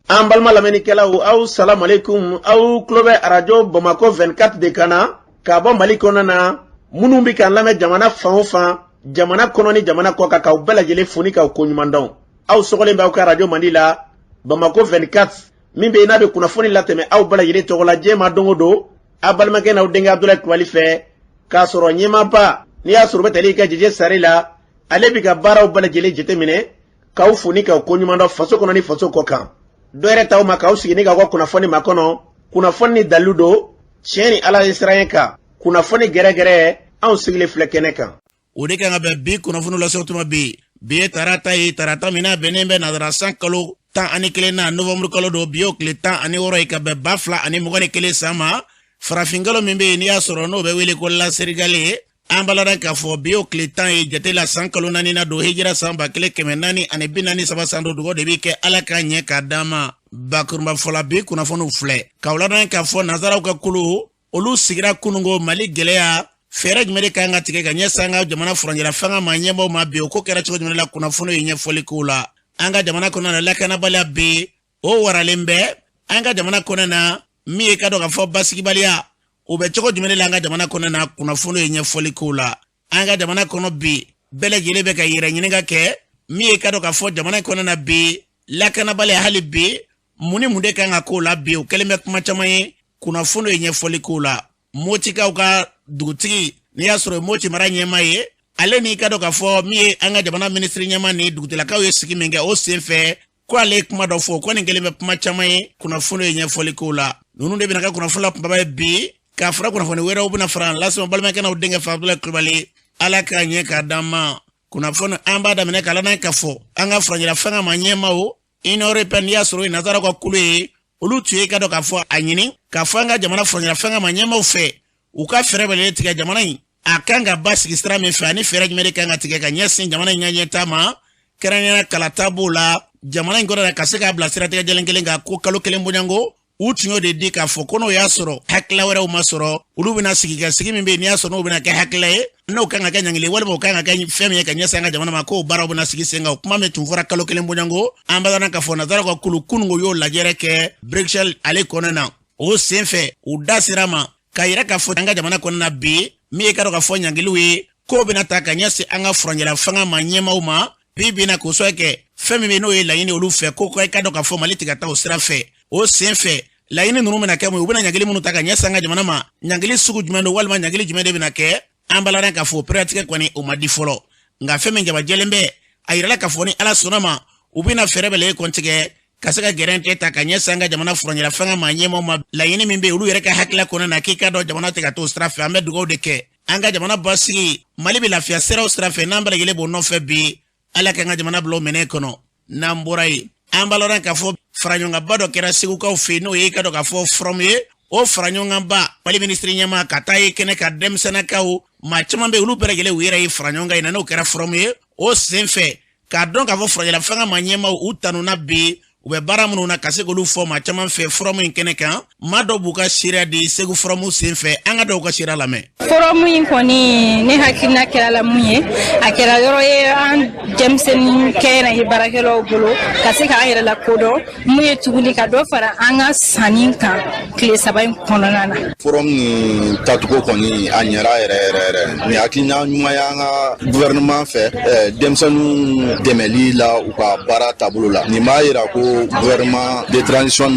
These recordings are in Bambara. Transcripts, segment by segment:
An balima lamɛnnikɛlaw, aw salamualeykum. Aw tulo bɛ Arajo Bamakɔ 24 de kan na k'a bɔ Mali kɔnɔ na. Minnu bɛ k'an lamɛn jamana fan o fan, jamana kɔnɔ ni jamana kɔ kan, k'aw bɛɛ lajɛlen fo ni k'aw koɲuman dɔn. Aw sɔgɔlen bɛ aw ka arajo mandi la, Bamakɔ 24, min bɛ yen n'a bɛ kunnafoni latɛmɛ aw bɛɛ lajɛlen tɔgɔ la diɲɛ ma don o don, aw balimakɛ n'aw denkɛ Abudulayi Kulubali fɛ, k'a sɔrɔ ɲɛmaaba n'i y'a sɔrɔ u bɛ tali kɛ Jeje Sare la, ale bɛ ka baaraw bɛɛ lajɛlen jateminɛ, k'aw fo ni k'aw koɲuman dɔn faso kɔnɔ ni faso kɔ kan. Dɔ yɛrɛ t'aw ma k'aw sigi ni k'aw ka kunnafoni makɔnɔ, kunnafoni ni dalilu don, tiɲɛ ni Ala ye siran kan, kunnafoni gɛrɛgɛrɛ, anw sigilen filɛ kɛnɛ kan. O de kan ka bɛn bi kunnafoni lase tuma bi. Bi ye tarata ye, tarata min n'a bɛnnen bɛ nazara san kalo 11 na, novembre kalo don. Bi y'o tile 16 ye ka bɛn 2021 san ma, farafinkalo min bɛ yen n'i y'a sɔrɔ n'o bɛ wele ko laserigale ye. An b'a ladɔn k'a fɔ bi y'o tile 10 ye jate la, san kalo naani na don, hijira san 1443 san don. Dugawu de bɛ kɛ Ala k'a ɲɛ k'a d'an ma. Bakurunba fɔla, bi kunnafoniw filɛ k'aw ladɔn k'a fɔ nazaraw ka kulu, olu sigira kunungo Mali gɛlɛya, fɛɛrɛ jumɛn de kan ka tigɛ ka ɲɛsin an ka jamana furancɛla fanga ma ɲɛmaaw ma bi? O ko kɛra cogo jumɛn la? Kunnafoniw ye ɲɛfɔli k'o la. An ka jamana kɔnɔ na, lakanabaliya bɛ o waralen bɛ an ka jamana kɔnɔ na. Min ye ka dɔn k'a fɔ basigibaliya o bɛ cogo jumɛn de la an ka jamana kɔnɔ na? Kunnafoniw ye ɲɛfɔli k'o la. An ka jamana kɔnɔ bi, bɛɛ lajɛlen bɛ ka yɛrɛ ɲininka kɛ. Min ye ka dɔn k'a fɔ jamana kɔnɔ na bi, lakanabaliya hali bi, mun ni mun de kan ka k'o la bi? O kɛlen bɛ kuma caman ye. Kunnafoniw ye ɲɛfɔli k'o la. Motikaw ka dugutigi, n'i y'a sɔrɔ Moti mara ɲɛmaa ye, ale n'i ka dɔn k'a fɔ min ye an ka jamana minisiri ɲɛmaa ni dugutigilakaw ye sigi min kɛ, o sen fɛ ko ale ye kuma dɔ fɔ, ko nin kɛlen bɛ kuma caman ye. Kunnafoni ye ɲɛfɔli k'o la. Ninnu de bɛna kɛ kunnafoni la kunbaba ye bi, k'a fara kunnafoni wɛrɛw bɛna fara lase balimakɛ n'aw denkɛ fɛ, Abudulayi Kulubali. Ala k'a ɲɛ k'a d'an ma. Kunnafoni, an b'a daminɛ k'a ladɔn k'a fɔ an ka furancɛla fanga ma ɲɛmaaw, Union européenne, n'i y'a sɔrɔ o ye nazaraw ka kulu ye, olu tun ye ka dɔn k'a fɔ a ɲini k'a fɔ an ka jamana furancɛla fanga ma ɲɛmaaw fɛ, u ka fɛɛrɛ bɛɛ tigɛ jamana in a kan ka basigi sira min fɛ, ani fɛɛrɛ jumɛn de kan ka tigɛ ka ɲɛsin jamana in ɲɛta ma, kɛrɛnkɛrɛnnenya kalata b'o la jamana in kɔnɔ na, ka se k'a bila siratigɛ jɛlen kelen kan. Ko kalo kelen bɔɲɔgɔnko, u tun y'o de di k'a fɔ ko n'o y'a sɔrɔ hakilila wɛrɛw ma sɔrɔ, olu bɛna sigi ka sigi min bɛ yen n'i y'a sɔrɔ n'o bɛna kɛ hakilila ye, n'o kan ka kɛ ɲangili walima o kan ka kɛ fɛn min ye ka ɲɛsin an ka jamana ma, k'o baaraw bɛna sigi sen kan. O kuma min tun fɔra kalo kelen bɔɲɔgɔnko, an b'a k'a fɔ nazaraw ka kulu kununko y'o lajɛrɛ kɛ Bruxelles ale kɔnɔ na. O sen fɛ, u da sera ma k'a yira k'a fɔ an ka jamana kɔnɔ na bi, min ye ka dɔn k'a fɔ ɲangiliw ye, k'o bɛna ta ka ɲɛsin an ka furancɛla fanga ma ɲɛmaaw ma bi bi na, k'o sɔrɔ kɛ fɛn min bɛ n'o ye laɲini olu fɛ, ko ka dɔn k'a fɔ Mali tɛ ka taa o sira fɛ. O sen fɛ, laɲini ninnu bɛna kɛ mun ye? U bɛna ɲangili minnu ta ka ɲɛsin an ka jamana ma, ɲangili sugu jumɛn don walima ɲangili jumɛn de bɛna kɛ? An b'a ladɔn k'a fɔ peretigɛ kɔni, o ma di fɔlɔ, nka fɛn min jaba jɛlen bɛ, a yirala k'a fɔ ni Ala sɔnna ma, u bɛna fɛɛrɛ bɛɛ lajɛlen kɔntigɛ ka se ka gɛrɛntɛ ta ka ɲɛsin an ka jamana furancɛla fanga ma ɲɛmaaw ma. Laɲini min bɛ yen olu yɛrɛ ka hakilila kɔnɔ na, k'i k'a dɔn jamana tɛ ka t'o sira fɛ, an bɛ dugawu de kɛ an ka jamana basigi. Mali bɛ lafiya siraw sira fɛ, n'an bɛɛ lajɛlen b'o nɔfɛ bi, Ala k'an ka jamana bila o minɛn kɔnɔ. N'an bɔra yen, an b'a lɔn k'a fɔ faraɲɔgɔnkanba dɔ kɛra Segukaw fɛ yen, n'o ye ka dɔn k'a fɔ forum ye. O faraɲɔgɔnkanba, Mali minisiri ɲɛmaa ka taa ye kɛnɛ ka denmisɛnninkaw maa caman bɛ, olu bɛɛ lajɛlen u yɛrɛ ye faraɲɔgɔnkan in na, n'o kɛra forum ye. O sen fɛ, k'a dɔn k'a fɔ furancɛla fanga ma ɲɛmaaw, u tanuna bi, u bɛ baara minnu na, ka se k'olu fɔ maa caman fɛ forum in kɛnɛ kan. Maa dɔw b'u ka seereya di Segu forum sen fɛ. An ka dɔw ka seereya lamɛn. Forum in kɔni, ne hakilina kɛra la mun ye, a kɛra yɔrɔ ye an denmisɛnnin kɛnyɛrɛye baarakɛlaw bolo ka se k'an yɛrɛ lakodɔn. Mun ye tuguni, ka dɔ fara an ka sanni kan tile 3 in kɔnɔna na. Forum nin tacogo kɔni, a ɲɛra yɛrɛ yɛrɛ yɛrɛ. Nin hakilina ɲuman y'an ka gouvernement fɛ denmisɛnninw dɛmɛli la u ka baara taabolo la. Nin b'a yira ko gouvernement de transition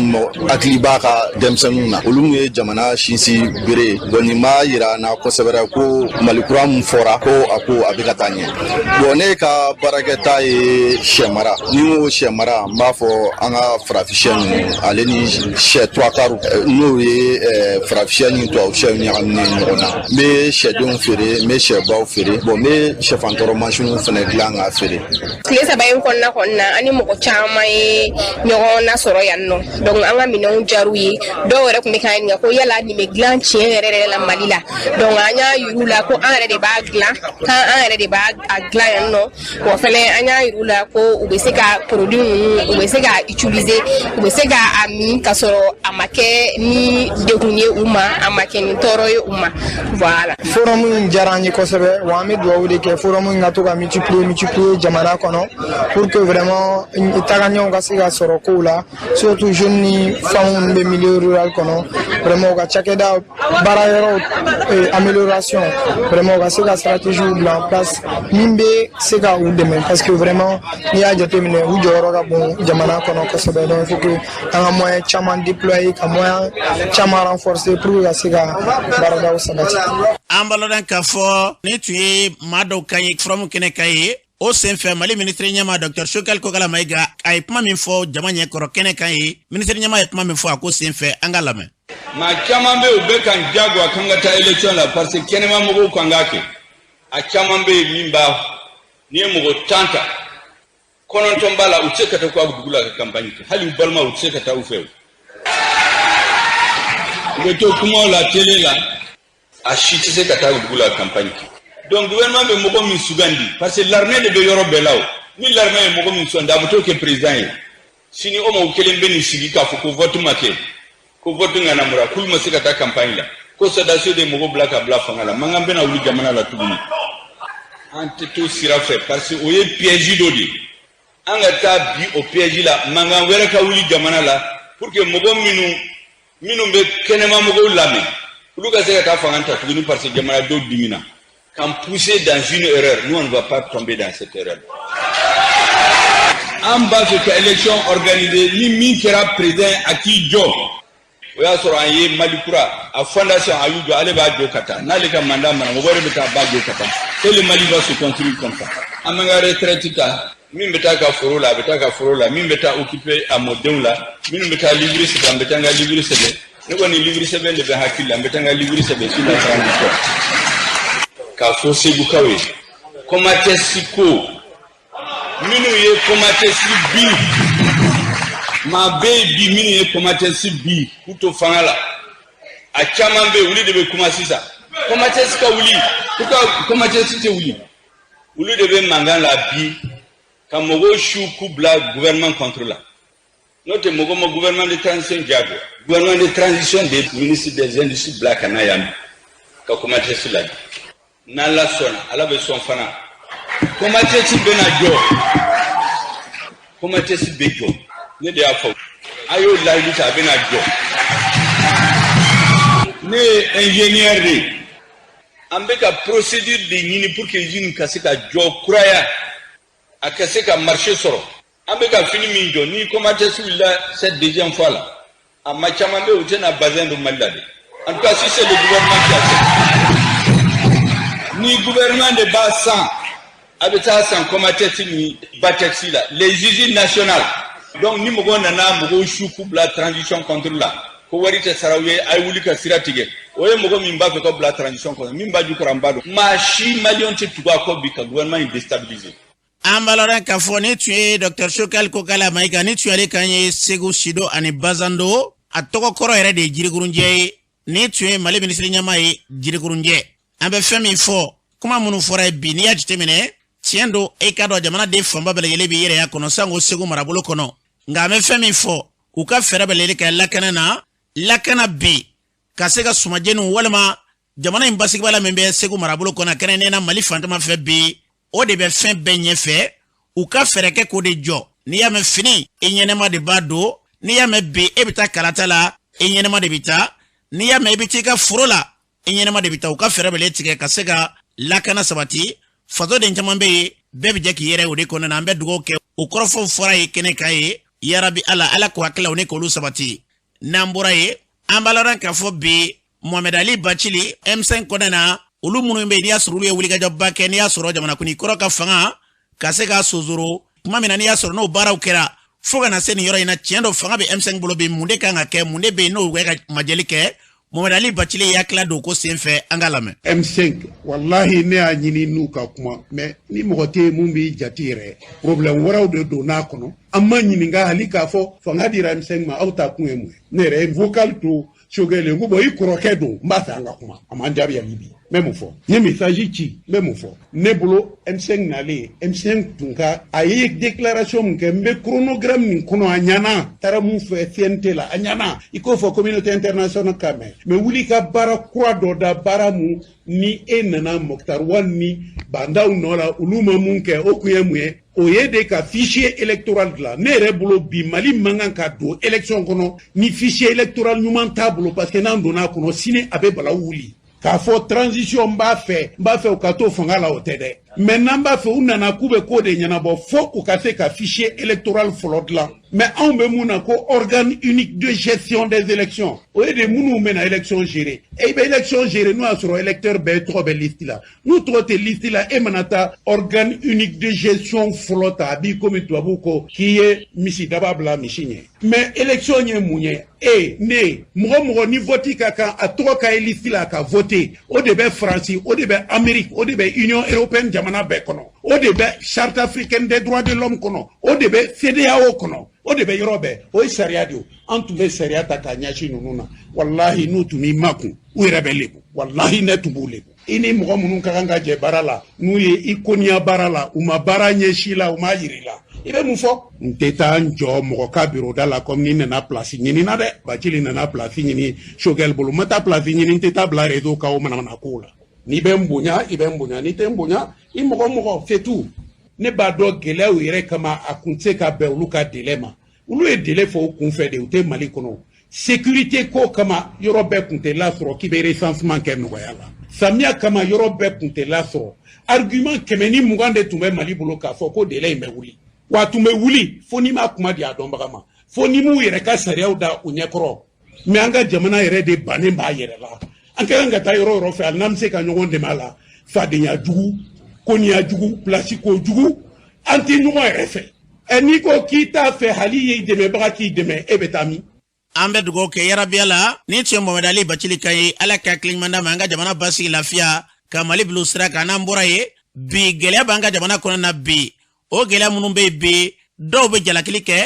hakili b'a ka denmisɛnninw na, olu ye jamana sinsin bere ye. Bon, nin b'a yira an na kosɛbɛ ko Mali kura min fɔra ko a ko a bɛ ka taa ɲɛ. Bon, ne ka baarakɛta ye sɛ mara. Ni n ko sɛ mara, n b'a fɔ an ka farafin sɛ ninnu, ale ni sɛ trois quarts, n'o ye farafin sɛ ni tubabu sɛ ɲagaminen ɲɔgɔn na. N bɛ sɛdenw feere, n bɛ sɛbaw feere. Bon, n bɛ sɛfantɔrɔ mansinw fana dilan k'a feere. Tile 3 in kɔnɔna kɔnɔna, an ni mɔgɔ caman ye ɲɔgɔn nasɔrɔ yan nɔ. Donc an ka minɛnw jar'u ye. Dɔw yɛrɛ tun bɛ k'an ɲininka ko yala nin bɛ dilan tiɲɛ yɛrɛ yɛrɛ la Mali la? Donc an y'a yir'u la ko an yɛrɛ de b'a dilan, k'an an yɛrɛ de b'a dilan yan nɔ. Wa fɛnɛ, an y'a yir'u la ko u bɛ se ka produit ninnu, u bɛ se ka utiliser, u bɛ se ka a min ka sɔrɔ a ma kɛ ni degun ye u ma, a ma kɛ ni tɔɔrɔ ye u ma. Voilà. Forum in diyara an ye kosɛbɛ. Wa an bɛ dugawu de kɛ forum in ka to ka multiplier multiplier jamana kɔnɔ pour que vraiment tagaɲɛw ka se ka ka sɔrɔ kow la, surtout jeunes ni femmes minnu bɛ milieu rural kɔnɔ. Vraiment, u ka cakɛda baara yɔrɔw amélioration, vraiment, u ka se ka stratégie bila en place min bɛ se ka u dɛmɛ, parce que vraiment, n'i y'a jateminɛ, u jɔyɔrɔ ka bon jamana kɔnɔ kosɛbɛ. Donc il faut que an ka moyen caman déployer, ka moyen caman renforcer pour que ka se ka baaradaw sabati. An b'a lɔn k'a fɔ ni tun ye maa dɔw kan ye forum kɛnɛ kan ye. O senfɛ, Mali minisiri ɲɛma Dr Choguel Kokalla Maïga, a ye kuma min fɔ jama ɲɛkɔrɔ kɛnɛ kan ye, minisiri ɲɛma ye kuma min fɔ a ko senfɛ, an ka lamɛn. Maa caman bɛ yen, u bɛ kan jagoya kan ka taa élection la parce que kɛnɛma mɔgɔw kan k'a kɛ. A caman bɛ yen min b'a, n'i ye mɔgɔ 10 ta, 9 b'a la, u tɛ se ka taa k'u dugu la ka campagne kɛ. Hali u balimaw, u tɛ se ka taa u fɛ. U bɛ to kumaw la télé la, a si tɛ se ka taa dugu la campagne kɛ. Donc gouvernement bɛ mɔgɔ min sugandi, parce que l'armée de bɛ yɔrɔ bɛɛ la. O ni l'armée ye mɔgɔ min sugandi, a bɛ t'o kɛ président ye. Sini o mɔgɔ kelen bɛ nin sigi k'a fɔ ko vote ma kɛ, ko vote ŋanamura, k'olu ma se ka taa campagne la, ko sɔrɔdasiw de mɔgɔ bila ka bila fanga la, mankan bɛna wuli jamana la tuguni. An tɛ to sira fɛ, parce que o ye piège dɔ de ye. An ka taa bi o piège la, mankan wɛrɛ ka wuli jamana la, pour que mɔgɔ minnu bɛ kɛnɛma mɔgɔw lamɛn, olu ka se ka taa fanga ta tuguni, parce que jamanadenw dimina k'an pousser dans une erreur. Nous, on ne va pas tomber dans cette erreur. An b'a fɛ ka élection organiser. Ni min kɛra président, a k'i jɔ. O y'a sɔrɔ an ye Mali kura a fondation, a y'u jɔ, ale b'a jɔ ka taa. N'ale ka mandat mana, mɔgɔ wɛrɛ bɛ taa ba jɔ ka taa, et le Mali va se construire comme ça. An bɛ ka retraite ta, min bɛ taa ka foro la, a bɛ taa ka foro la, min bɛ taa occuper a mɔdenw la, minnu bɛ taa livre sɛbɛn, an bɛ taa n ka livre sɛbɛn. Ne kɔni, livre sɛbɛn de bɛ hakili la, n bɛ taa n ka livre sɛbɛn sur la transition. K'a fɔ Segukaw ye, COMATEX ko, minnu ye COMATEX bi, maa bɛ yen bi minnu ye COMATEX bi k'u to fanga la, a caman bɛ yen, olu de bɛ kuma sisan COMATEX ka wuli. Pourquoi COMATEX tɛ wuli? Olu de bɛ mankan la bi ka mɔgɔw su k'u bila gouvernement contre la. N'o tɛ, mɔgɔ ma gouvernement de transition diyagoya. Gouvernement de transition de ministre des Industries bila ka na yan ka COMATEX lajɛ. N'Ala sɔnna, Ala bɛ sɔn fana, COMATEX bɛna jɔ. COMATEX bɛ jɔ, ne de y'a fɔ. A y'o layidu ta, a bɛna jɔ. Ne ye ingénieur de ye. An bɛ ka procédure de ɲini pour que usine ka se ka jɔ kuraya, a ka se ka marché sɔrɔ. An bɛ ka fini min jɔ ni COMATEX wulila cette deuxième fois là, a ma caman bɛ yen, u tɛna bazin don Mali la dɛ. En tout cas, si c'est le gouvernement qui a fait, ni gouvernement de b'a san, a bɛ taa san COMATEX ni BATEX la, les usines nationales. Donc ni mɔgɔ nana mɔgɔw su k'u bila transition contre la, ko wari tɛ sara u ye, a ye wuli ka sira tigɛ. O ye mɔgɔ min b'a fɛ ka bila transition kɔnɔ, min b'a jukɔrɔ, an b'a dɔn. Maa si maliyɛn tɛ tugu a kɔ bi ka gouvernement in déstabiliser. An b'a lɔn k'a fɔ ni tun ye Dr Choguel Kokalla Maïga, ni tun y'ale kan ye Segu Sido ani Bazando. A tɔgɔ kɔrɔ yɛrɛ de ye Jirikurunjɛ ye. Ni tun ye Mali minisiri ɲɛmaa ye, Jirikurunjɛ. An bɛ fɛn min fɔ, kuma minnu fɔra ye bi, n'i y'a jateminɛ, tiɲɛ don, e k'a dɔn jamanaden fanba bɛɛ lajɛlen b'i yɛrɛ kɔnɔ sanko Segu marabolo kɔnɔ. Nka an bɛ fɛn min fɔ, u ka fɛɛrɛ bɛɛ lajɛlen kɛ lakana na, lakana bi ka se ka sumajɛniw walima jamana in basigibala min bɛ Segu marabolo kɔnɔ, kɛrɛnkɛrɛnnenya na Mali fantama fɛ bi, o de bɛ fɛn bɛɛ ɲɛfɛ. U ka fɛɛrɛ kɛ k'o de jɔ. N'i y'a mɛn fini, i ɲɛnɛma de b'a don. N'i y'a mɛn bi e bɛ taa kalata la, i ɲɛnɛma de bɛ taa. N'i y'a mɛn i bɛ t'i ka foro la, i ɲɛnɛma de bɛ taa. U ka fɛɛrɛ bɛɛ tigɛ ka se ka lakana sabati. Fasoden caman bɛ yen, bɛɛ bɛ jɛ k'i yɛrɛ o de kɔnɔna na. An bɛ dugawu kɛ. O kɔrɔfɔw fɔra ye kɛnɛ kan ye. Yarabi Ala, Ala k'o hakililaw ne k'olu sabati. N'an bɔra yen, an b'a lɔn k'a fɔ bi Mohamed Ali Bathily, M5 kɔnɔna na, olu minnu bɛ yen, n'i y'a sɔrɔ olu ye wulikajɔba kɛ, n'i y'a sɔrɔ jamanakuntigi kɔrɔ ka fanga ka se k'a sonsoro tuma min na, n'i y'a sɔrɔ n'o baaraw kɛra fo ka na se nin yɔrɔ in na, tiɲɛ don, fanga bɛ M5 bolo bi. Mun de kan ka kɛ? Mun de bɛ yen n'o bɛ ka majɛli kɛ? Mohamed Ali Bathily ye hakilila don ko sen fɛ, an ka lamɛn. M5, walahi, ne y'a ɲini n'u ka kuma, mais ni mɔgɔ tɛ yen mun b'i jate yɛrɛ, problème wɛrɛw de don n'a kɔnɔ. An ma ɲininka hali k'a fɔ fanga dira M5 ma, aw ta kun ye mun ye? Ne yɛrɛ ye vocal to Choguel, n ko bon, i kɔrɔkɛ don, n b'a fɛ an ka kuma. A m'an jaabi hali bi. N bɛ mun fɔ? N ye message ci. N bɛ mun fɔ? Ne bolo, M5 nalen, M5 tun ka a ye déclaration mun kɛ, n bɛ chronogramme min kɔnɔ, a ɲɛna. Taara mun fɛ CNT la, a ɲɛna. I k'o fɔ communauté internationale ka mɛn, mais wuli ka baara kura dɔ da, baara mun ni e nana Moctar Ouane ni Bah N'Daw nɔ la, olu ma mun kɛ, o kun ye mun ye? O ye de ka fichier électoral dilan. Ne yɛrɛ bolo, bi Mali man kan ka don élection kɔnɔ ni fichier électoral ɲuman t'a bolo, parce que n'an donna a kɔnɔ sini, a bɛ balawu wuli. K'a fɔ transition, n b'a fɛ, n b'a fɛ u ka to fanga la, o tɛ dɛ. Mais n'an b'a fɛ u nana k'u bɛ ko de ɲɛnabɔ, fo u ka se ka fichier électoral fɔlɔ dilan. Mais anw bɛ mun na ko organe unique de gestion des élections? O ye de minnu bɛna élection gérer. E bɛ élection gérer n'o y'a sɔrɔ électeur bɛɛ tɔgɔ bɛ liste la. N'u tɔgɔ tɛ liste la, e mana taa organe unique de gestion fɔlɔ ta, a b'i komi tubabuw ko k'i ye misidaba bila misi ɲɛ. Mais élection ye mun ye? E, ne, mɔgɔ mɔgɔ ni vote ka kan, a tɔgɔ ka ye liste la, a ka voter. O de bɛ Faransi, o de bɛ Amérique, o de bɛ Union européenne jamana bɛɛ kɔnɔ, o de bɛ Charte africaine des droits de l'homme kɔnɔ, o de bɛ CEDEAO kɔnɔ, o de bɛ yɔrɔ bɛɛ. O ye sariya de ye. An tun bɛ sariya ta k'a ɲɛsin ninnu na. Walahi, n'u tun b'i makun, u yɛrɛ bɛ lebu. Walahi, ne tun b'u lebu. I ni mɔgɔ minnu ka kan ka jɛ baara la, n'u ye i koniya baara la, u ma baara ɲɛsi la, u m'a yir'i la, i bɛ mun fɔ? N tɛ taa n jɔ mɔgɔ ka bureau da la comme ni nana place ɲini na dɛ. Bacili nana place ɲini Choguel bolo, n ma taa place ɲini, n tɛ taa bila réseau kan o manamana kow la. N'i bɛ n bonya, i bɛ n bonya. N'i tɛ n bonya, i mɔgɔ mɔgɔ, c'est tout. Ne b'a dɔn, gɛlɛyaw yɛrɛ kama, a kun tɛ se ka bɛn olu ka délai ma. Olu ye délai fɔ u kun fɛ de, u tɛ Mali kɔnɔ. Sécurité ko kama, yɔrɔ bɛɛ kun tɛ lasɔrɔ k'i bɛ recensement kɛ nɔgɔya la. Samiya kama, yɔrɔ bɛɛ kun tɛ lasɔrɔ. Argument 120 de tun bɛ Mali bolo k'a fɔ ko délai in bɛ wuli. Wa a tun bɛ wuli fo n'i m'a kuma di a dɔnbaga ma, fo n'i m'u yɛrɛ ka sariyaw da u ɲɛkɔrɔ. Mais an ka jamana yɛrɛ de bannen b'a yɛrɛ la. An ka kan ka taa yɔrɔ yɔrɔ fɛ, hali n'an bɛ se ka ɲɔgɔn dɛmɛ a la, fadenya jugu, koniya jugu, place ko jugu, an tɛ ɲɔgɔn yɛrɛ fɛ. Ɛ, n'i ko k'i t'a fɛ, hali y'i dɛmɛbaga k'i dɛmɛ, e bɛ taa min? An bɛ dugawu kɛ yarabiya la ni tun ye Mohamed Ali Bacili kan ye. Ala ka hakili ɲuman d'a ma, an ka jamana basigi, lafiya ka Mali bila sira kan. N'an bɔra ye bi, gɛlɛya b'an ka jamana kɔnɔ na bi. O gɛlɛya minnu bɛ yen bi, dɔw bɛ jalakili kɛ.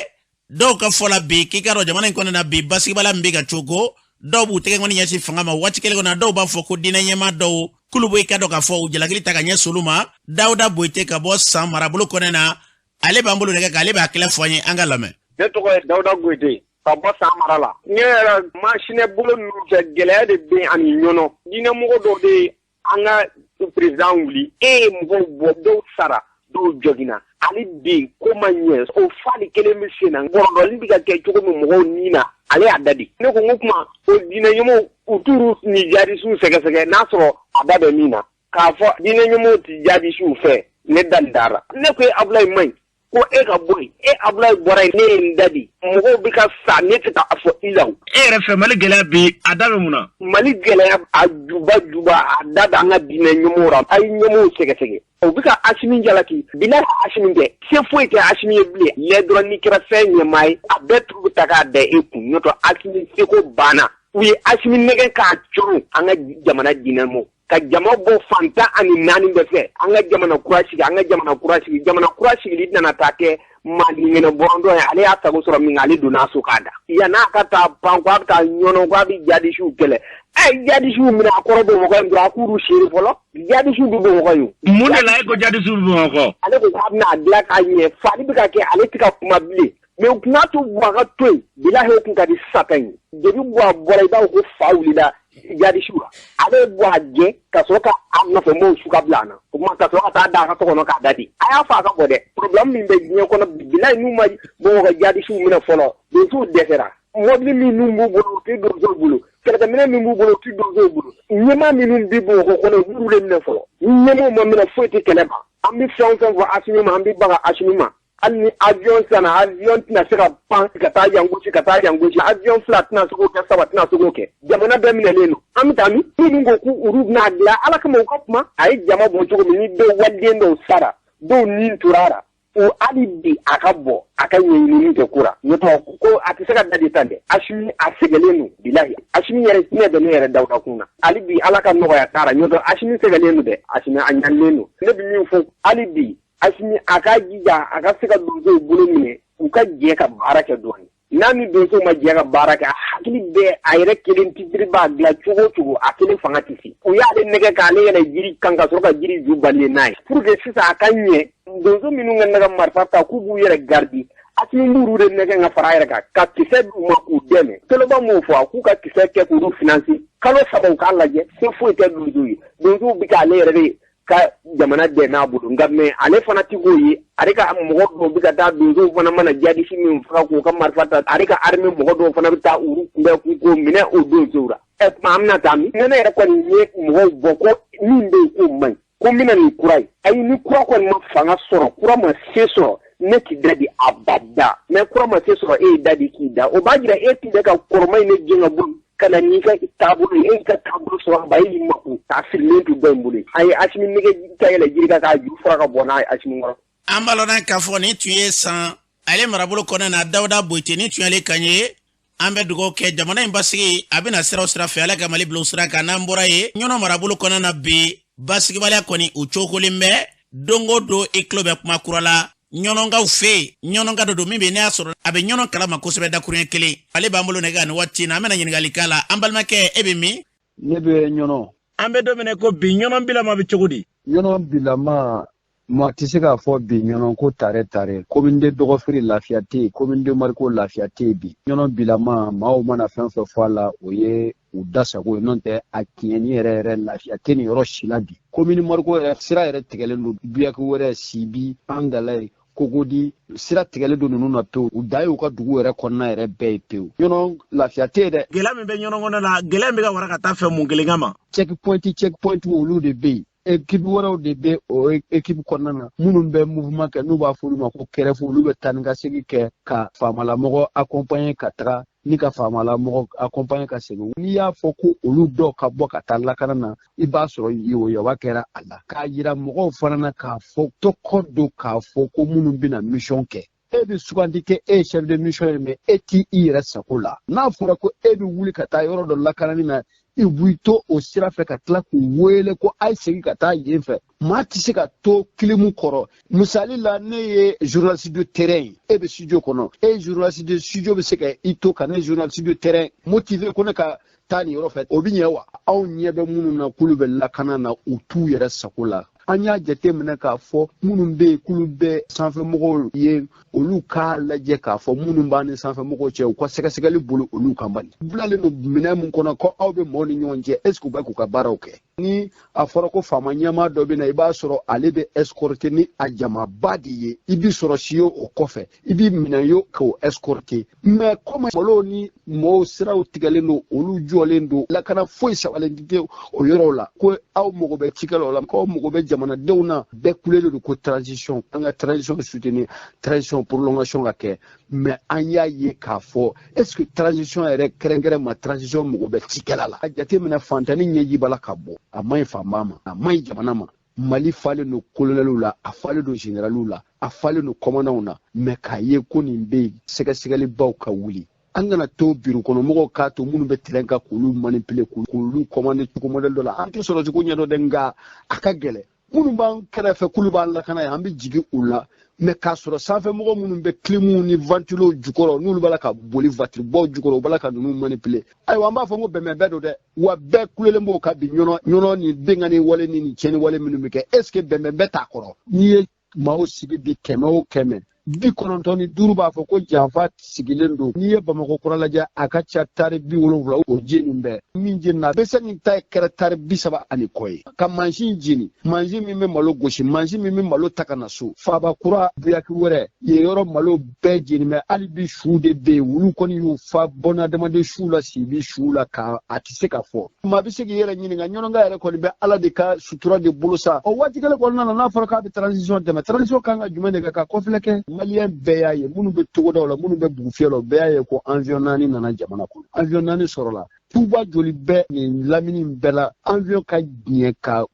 Dɔw ka fɔ la bi, k'i ka dɔn jamana in kɔnɔ na bi, basigibala min bɛ ka cogo, dɔw b'u tɛgɛ kɔni ɲɛsin fanga ma. Waati kelen kɔnɔ, dɔw b'a fɔ ko diinɛ ɲɛmaa dɔw k'olu bɛ i ka dɔn k'a fɔ u jalakili ta ka ɲɛsin olu ma. Dawuda Boyite ka bɔ San marabolo kɔnɛ na, ale b'an bolo nɛgɛ kan, ale b'a kɛlɛ fɔ an ye. An ka lamɛn. Ne tɔgɔ ye Dawuda Goyite ka bɔ San mara la. Ne yɛrɛ masinɛ bolo ninnu fɛ, gɛlɛya de bɛ ani ɲɔnɔ. Diinɛmɔgɔ dɔw de ye an ka président wuli. E ye mɔgɔw bɔ, dɔw sara, dɔw jɔginna. Ale bi ko ma ɲɛ, o fali kelen bɛ sen na. Bɔrɔdɔli bɛ ka kɛ cogo min mɔgɔw ni na, ale y'a da di. Ne ko n ko kuma o diinɛ ɲɛmɔgɔw, u t'u ni jadisiw sɛgɛsɛgɛ n'a sɔrɔ a da bɛ min na. K'a fɔ diinɛ ɲɛmɔgɔw tɛ jadisiw fɛ, ne da dara. Ne ko e Abulayi man ɲi ko e ka bɔ yen. E Abulayi bɔra yen, ne ye n da di. Mɔgɔw bɛ ka sa, ne tɛ k'a fɔ i la. E yɛrɛ fɛ, Mali gɛlɛya bi, a da bɛ mun na? Mali gɛlɛya a juba juba, a da bɛ an ka diinɛ ɲɛmɔgɔw la. A ye ɲɛmɔgɔw sɛgɛsɛgɛ. U bɛ ka Asimi jalaki bila. Asimi kɛ se foyi tɛ Asimi ye bilen. Lɛ dɔrɔn, n'i kɛra fɛn ɲɛmaa ye, a bɛɛ turu bɛ ta k'a da e kun. N'o tɛ, Asimi seko banna. U ye Asimi nɛgɛ k'a coron. An ka jamana diinɛmɔgɔw ka jama bɔ fantan ani naani bɛɛ fɛ, an ka jamana kura sigi, an ka jamana kura sigi. Jamana kura sigili nana taa kɛ maaliŋɛnɛ bɔrɔntɔ ye. Ale y'a sago sɔrɔ min, ale donna so k'a da. Yann'a ka taa pan ko a bɛ taa ɲɔnɔ, ko a bɛ jadisiw kɛlɛ. Ɛ, jadisiw minɛ, a kɔrɔ Bamakɔ yen dɔrɔn, a k'olu seere fɔlɔ. Jadisiw bɛ Bamakɔ yen. Mun de la e ko jadisiw bɛ Bamakɔ? Ale ko k'a bɛna a dilan k'a ɲɛ. Fali bɛ ka kɛ, ale tɛ ka kuma bilen. Mais u tun y'a to Buwa ka to yen. Bilahi, o tun ka di Satan ye. Depuis Buwa bɔra, i b'a fɔ ko fa wulila jadisiw la. Ale ye Buwa gɛn ka sɔrɔ ka a nɔfɛ mɔgɔw su ka bila a na. O tuma ka sɔrɔ ka taa da a ka so kɔnɔ k'a da di. A y'a fɔ a ka bɔ dɛ. Problème min bɛ diɲɛ kɔnɔ, bilahi, n'u ma Bamakɔ jadisiw minɛ fɔlɔ, donsow dɛsɛra. Mɔbili minnu b'u bolo, u tɛ donsow bolo. Kɛlɛkɛminɛ min b'u bolo, u tɛ donsow bolo. Ɲɛmaa minnu bɛ Bamakɔ kɔnɔ, u b'olu de minɛ fɔlɔ. Ni ɲɛmaaw ma minɛ, foyi tɛ kɛlɛ ban. An bɛ fɛn o fɛn fɔ Asimi ma, an bɛ baga Asimi ma. Hali ni avion sanna, avion tɛna se ka pan ka taa yan gosi, ka taa yan gosi. Avion fila tɛna se k'o kɛ, saba tɛna se k'o kɛ. Jamana bɛɛ minɛlen don. An bɛ taa min? Minnu ko k'u olu bɛna dilan, Ala kama, u ka kuma. A ye jama bɔ cogo min, ni dɔw waliden dɔw sara, dɔw ni tora a la, o hali bi a ka bɔ a ka ɲɛɲinini kɛ ko la. N'o tɛ, ko a tɛ se ka da de tan dɛ. Asimi a sɛgɛlen don, bilahi. Asimi yɛrɛ hinɛ bɛ ne yɛrɛ Dawuda kun na. Hali bi Ala ka nɔgɔya k'a la. N'o tɛ, Asimi sɛgɛlen don dɛ. Asimi a ɲanilen don. Ne bɛ min fɔ hali bi, Asimi a ka jija a ka se ka donsow bolo minɛ, u ka jɛ ka baara kɛ dɔɔnin. N'a ni donsow ma jɛ ka baara kɛ, a hakili bɛɛ a yɛrɛ kelen titiri b'a dilan cogo o cogo, a kelen fanga tɛ se. U y'ale nɛgɛ k'ale yɛlɛ jiri kan ka sɔrɔ ka jiri ju bali n'a ye pour que sisan a ka ɲɛ. Donso minnu ka nɛgɛ marifa ta k'u b'u yɛrɛ garidi, Asimi b'olu de nɛgɛ ka fara a yɛrɛ kan ka kisɛ d'u ma k'u dɛmɛ. Toloba m'o fɔ, a k'u ka kisɛ kɛ k'olu financer kalo 3, u k'a lajɛ. Se foyi tɛ donsow ye. Donsow bɛ k'ale yɛrɛ de ka jamana dɛmɛ a bolo nka mais ale fana ti k'o ye. Ale ka mɔgɔ dɔw bɛ ka taa, donsow fana mana jadisi min faga k'u ka marifa ta, ale ka armée mɔgɔ dɔw fana bɛ taa olu kunbɛn k'u k'o minɛ o donsow la. Ɛ tuma an bɛna taa min? Ne yɛrɛ kɔni ye mɔgɔw bɔ ko min bɛ yen k'o man ɲi, ko n bɛna nin kura ye. Ayi, ni kura kɔni ma fanga sɔrɔ, kura ma se sɔrɔ, ne t'i da di abada. Mais kura ma se sɔrɔ, e ye da di k'i da, o b'a jira e tun bɛ ka kɔrɔma in ne gɛn ka bɔ ka na n'i ka taabolo ye. E y'i ka taabolo sɔrɔ ba, e y'i mako k'a sirilen to dɔ in bolo. A ye Asimi nege ka yɛlɛ jiri kan k'a ju fura ka bɔ n'a ye Asimi kɔrɔ. An b'a lɔn k'a fɔ nin tun ye san ale marabolo kɔnɔna na, Dawuda Boyite, nin tun y'ale kan ye. An bɛ dugawu kɛ jamana in basigi a bɛna siraw sira fɛ, Ala ka Mali bila o sira kan. N'an bɔra yen, Ɲɔnɔ marabolo kɔnɔna na bi, basigibaliya kɔni o cogolen bɛ. Don o don i tulo bɛ kuma kura la Ɲɔnɔnkaw fɛ yen. Ɲɔnɔnka dɔ don min bɛ ne y'a sɔrɔ a bɛ Ɲɔnɔ kalama kosɛbɛ dakuruɲɛ kelen, ale b'an bolo nɛgɛ nin waati na. An bɛna ɲininkali k'a la. An balimakɛ, e bɛ min? Ne bɛ Ɲɔnɔ. An bɛ don min na ko bi, Ɲɔnɔ bilama bɛ cogo di? Ɲɔnɔ bilama, maa tɛ se k'a fɔ bi Ɲɔnɔ ko tare tare. Commune de Dɔgɔfiri lafiya tɛ yen, commune de Mariko lafiya tɛ yen bi. Ɲɔnɔ bilama, maaw mana fɛn fɛn fɔ a la, o ye u da sago ye, n'o tɛ a tiɲɛni yɛrɛ yɛrɛ, lafiya tɛ nin yɔrɔ si la bi. Commune Mariko yɛrɛ, sira yɛrɛ tigɛlen don. Buyaki wɛrɛ, Sibi, Angalaye, Kogodi, sira tigɛlen don ninnu na pewu. U da y'u ka dugu yɛrɛ kɔnɔna yɛrɛ bɛɛ ye pewu. Ɲɔnɔ lafiya tɛ yen dɛ. Gɛlɛya min bɛ Ɲɔnɔ kɔnɔ la, gɛlɛya min bɛ ka wara ka taa fɛ, mun kelen kama? Check point, check point, olu de bɛ yen. Ekipu wɛrɛw de bɛ o ekipu kɔnɔna na minnu bɛ mouvement kɛ, n'u b'a fɔ olu ma ko kɛrɛfɛ. Olu bɛ taa ni ka segin kɛ ka faamalamɔgɔ accompagner ka taga ni ka faamalamɔgɔ accompagner ka segin. N'i y'a fɔ ko olu dɔw ka bɔ ka taa lakana na, i b'a sɔrɔ yoboyaba kɛra a la k'a yira mɔgɔw fana na k'a fɔ tɔgɔ don, k'a fɔ ko minnu bɛna mission kɛ, e bɛ sugandi kɛ, e ye chef de mission ye, mais e t'i i yɛrɛ sago la. N'a fɔra ko e bɛ wuli ka taa yɔrɔ dɔ lakanani na, i b'i to o sira fɛ ka tila k'u wele ko a ye segin ka taa yen fɛ. Maa tɛ se ka to kilimu kɔrɔ. Misali la, ne ye journaliste de terrain ye, e bɛ studio kɔnɔ. E ye journaliste de studio bɛ se ka i to ka ne journaliste de terrain motiver ko ne ka taa nin yɔrɔ fɛ, o bɛ ɲɛ wa? Aw ɲɛ bɛ minnu na k'olu bɛ lakana na, u t'u yɛrɛ sago la. An y'a jateminɛ k'a fɔ minnu bɛ yen k'olu bɛ sanfɛmɔgɔw ye, olu k'a lajɛ k'a fɔ minnu b'an ni sanfɛmɔgɔw cɛ, u ka sɛgɛsɛgɛli bolo olu kan bani. Bilalen don minɛn min kɔnɔ ko aw bɛ mɔɔw ni ɲɔgɔn cɛ, est ce que u bɛ k'u ka baaraw kɛ? Ni a fɔra ko faama ɲɛmaa dɔ bɛ na, i b'a sɔrɔ ale bɛ escorter ni a jamaba de ye. I b'i sɔrɔ si ye o kɔfɛ, i b'i minɛ yo k'o escorter. Mais comme malo ni mɔɔw siraw tigɛlen don, olu jɔlen don, lakana foyi sabalen tɛ o yɔrɔw la, ko aw mago bɛ cikɛlaw la, ko aw mago bɛ jamanadenw na. Bɛɛ kulelen don ko transition, an ka transition soutenir, transition prolongation ka kɛ. Mais an y'a ye k'a fɔ est ce que transition yɛrɛ kɛrɛnkɛrɛn ma, transition mago bɛ cikɛla la. A jateminɛ, fantani ɲɛji b'a la ka bɔ. A man ɲi faama ma, a man ɲi jamana ma. Mali falen don kolonɛliw la, a falen don generaliw la, a falen don kɔmandanw na. Mais k'a ye ko nin bɛ yen, sɛgɛsɛgɛlibaw ka wuli. An kana to biro kɔnɔ mɔgɔw k'a to minnu bɛ terrain kan k'olu manipuler, k'olu commander cogo modèle dɔ la. An tɛ sɔrɔ cogo ɲɛdɔn dɛ, nka a ka gɛlɛn. Minnu b'an kɛrɛfɛ k'olu b'an lakana ye, an bɛ jigin u la. Mais k'a sɔrɔ sanfɛmɔgɔ minnu bɛ kilimuw ni ventilow jukɔrɔ, n'olu b'a la ka boli voiture jukɔrɔ, u b'a la ka ninnu manipuler. Ayiwa, an b'a fɔ ko bɛnbɛn don dɛ, wa bɛɛ kulelen b'o kan bi. Ɲɔnɔ, Ɲɔnɔ ni binkanni wale ni nin tiɲɛni wale minnu bɛ kɛ, est ce que bɛnbɛn t'a kɔrɔ? N'i ye maaw sigi bi, 100 o 100, 95 b'a fɔ ko janfa sigilen don. N'i ye Bamakɔ kura lajɛ, a ka ca tari 70 o jeni bɛɛ min jenina, bɛ se nin ta kɛra tari 30 ani kɔ ye ka mansin jeni, mansin min bɛ malo gosi, mansin min bɛ malo ta ka na so. Faaba kura, Buyaki wɛrɛ yen yɔrɔ, malo bɛɛ jeni bɛ. Hali bi su de bɛ yen, wulu kɔni y'u fa bɔnadamaden su la, Sibi su la, ka a tɛ se ka fɔ. Maa bɛ se k'i yɛrɛ ɲininka, Ɲɔnɔnka yɛrɛ kɔni bɛ Ala de ka sutura de bolo sa. O waati kelen kɔnɔna na, n'a fɔra k'a bɛ transition dɛmɛ, transition kan ka jumɛn de kɛ ka kɔfilɛ kɛ? Maliyɛn bɛɛ y'a ye, minnu bɛ togodaw la, minnu bɛ bugufiyɛ la, o bɛɛ y'a ye ko avion 4 nana jamana kɔnɔ. Avion 4 sɔrɔla tuba joli bɛ nin lamini bɛɛ la? Avion ka diɲɛ ka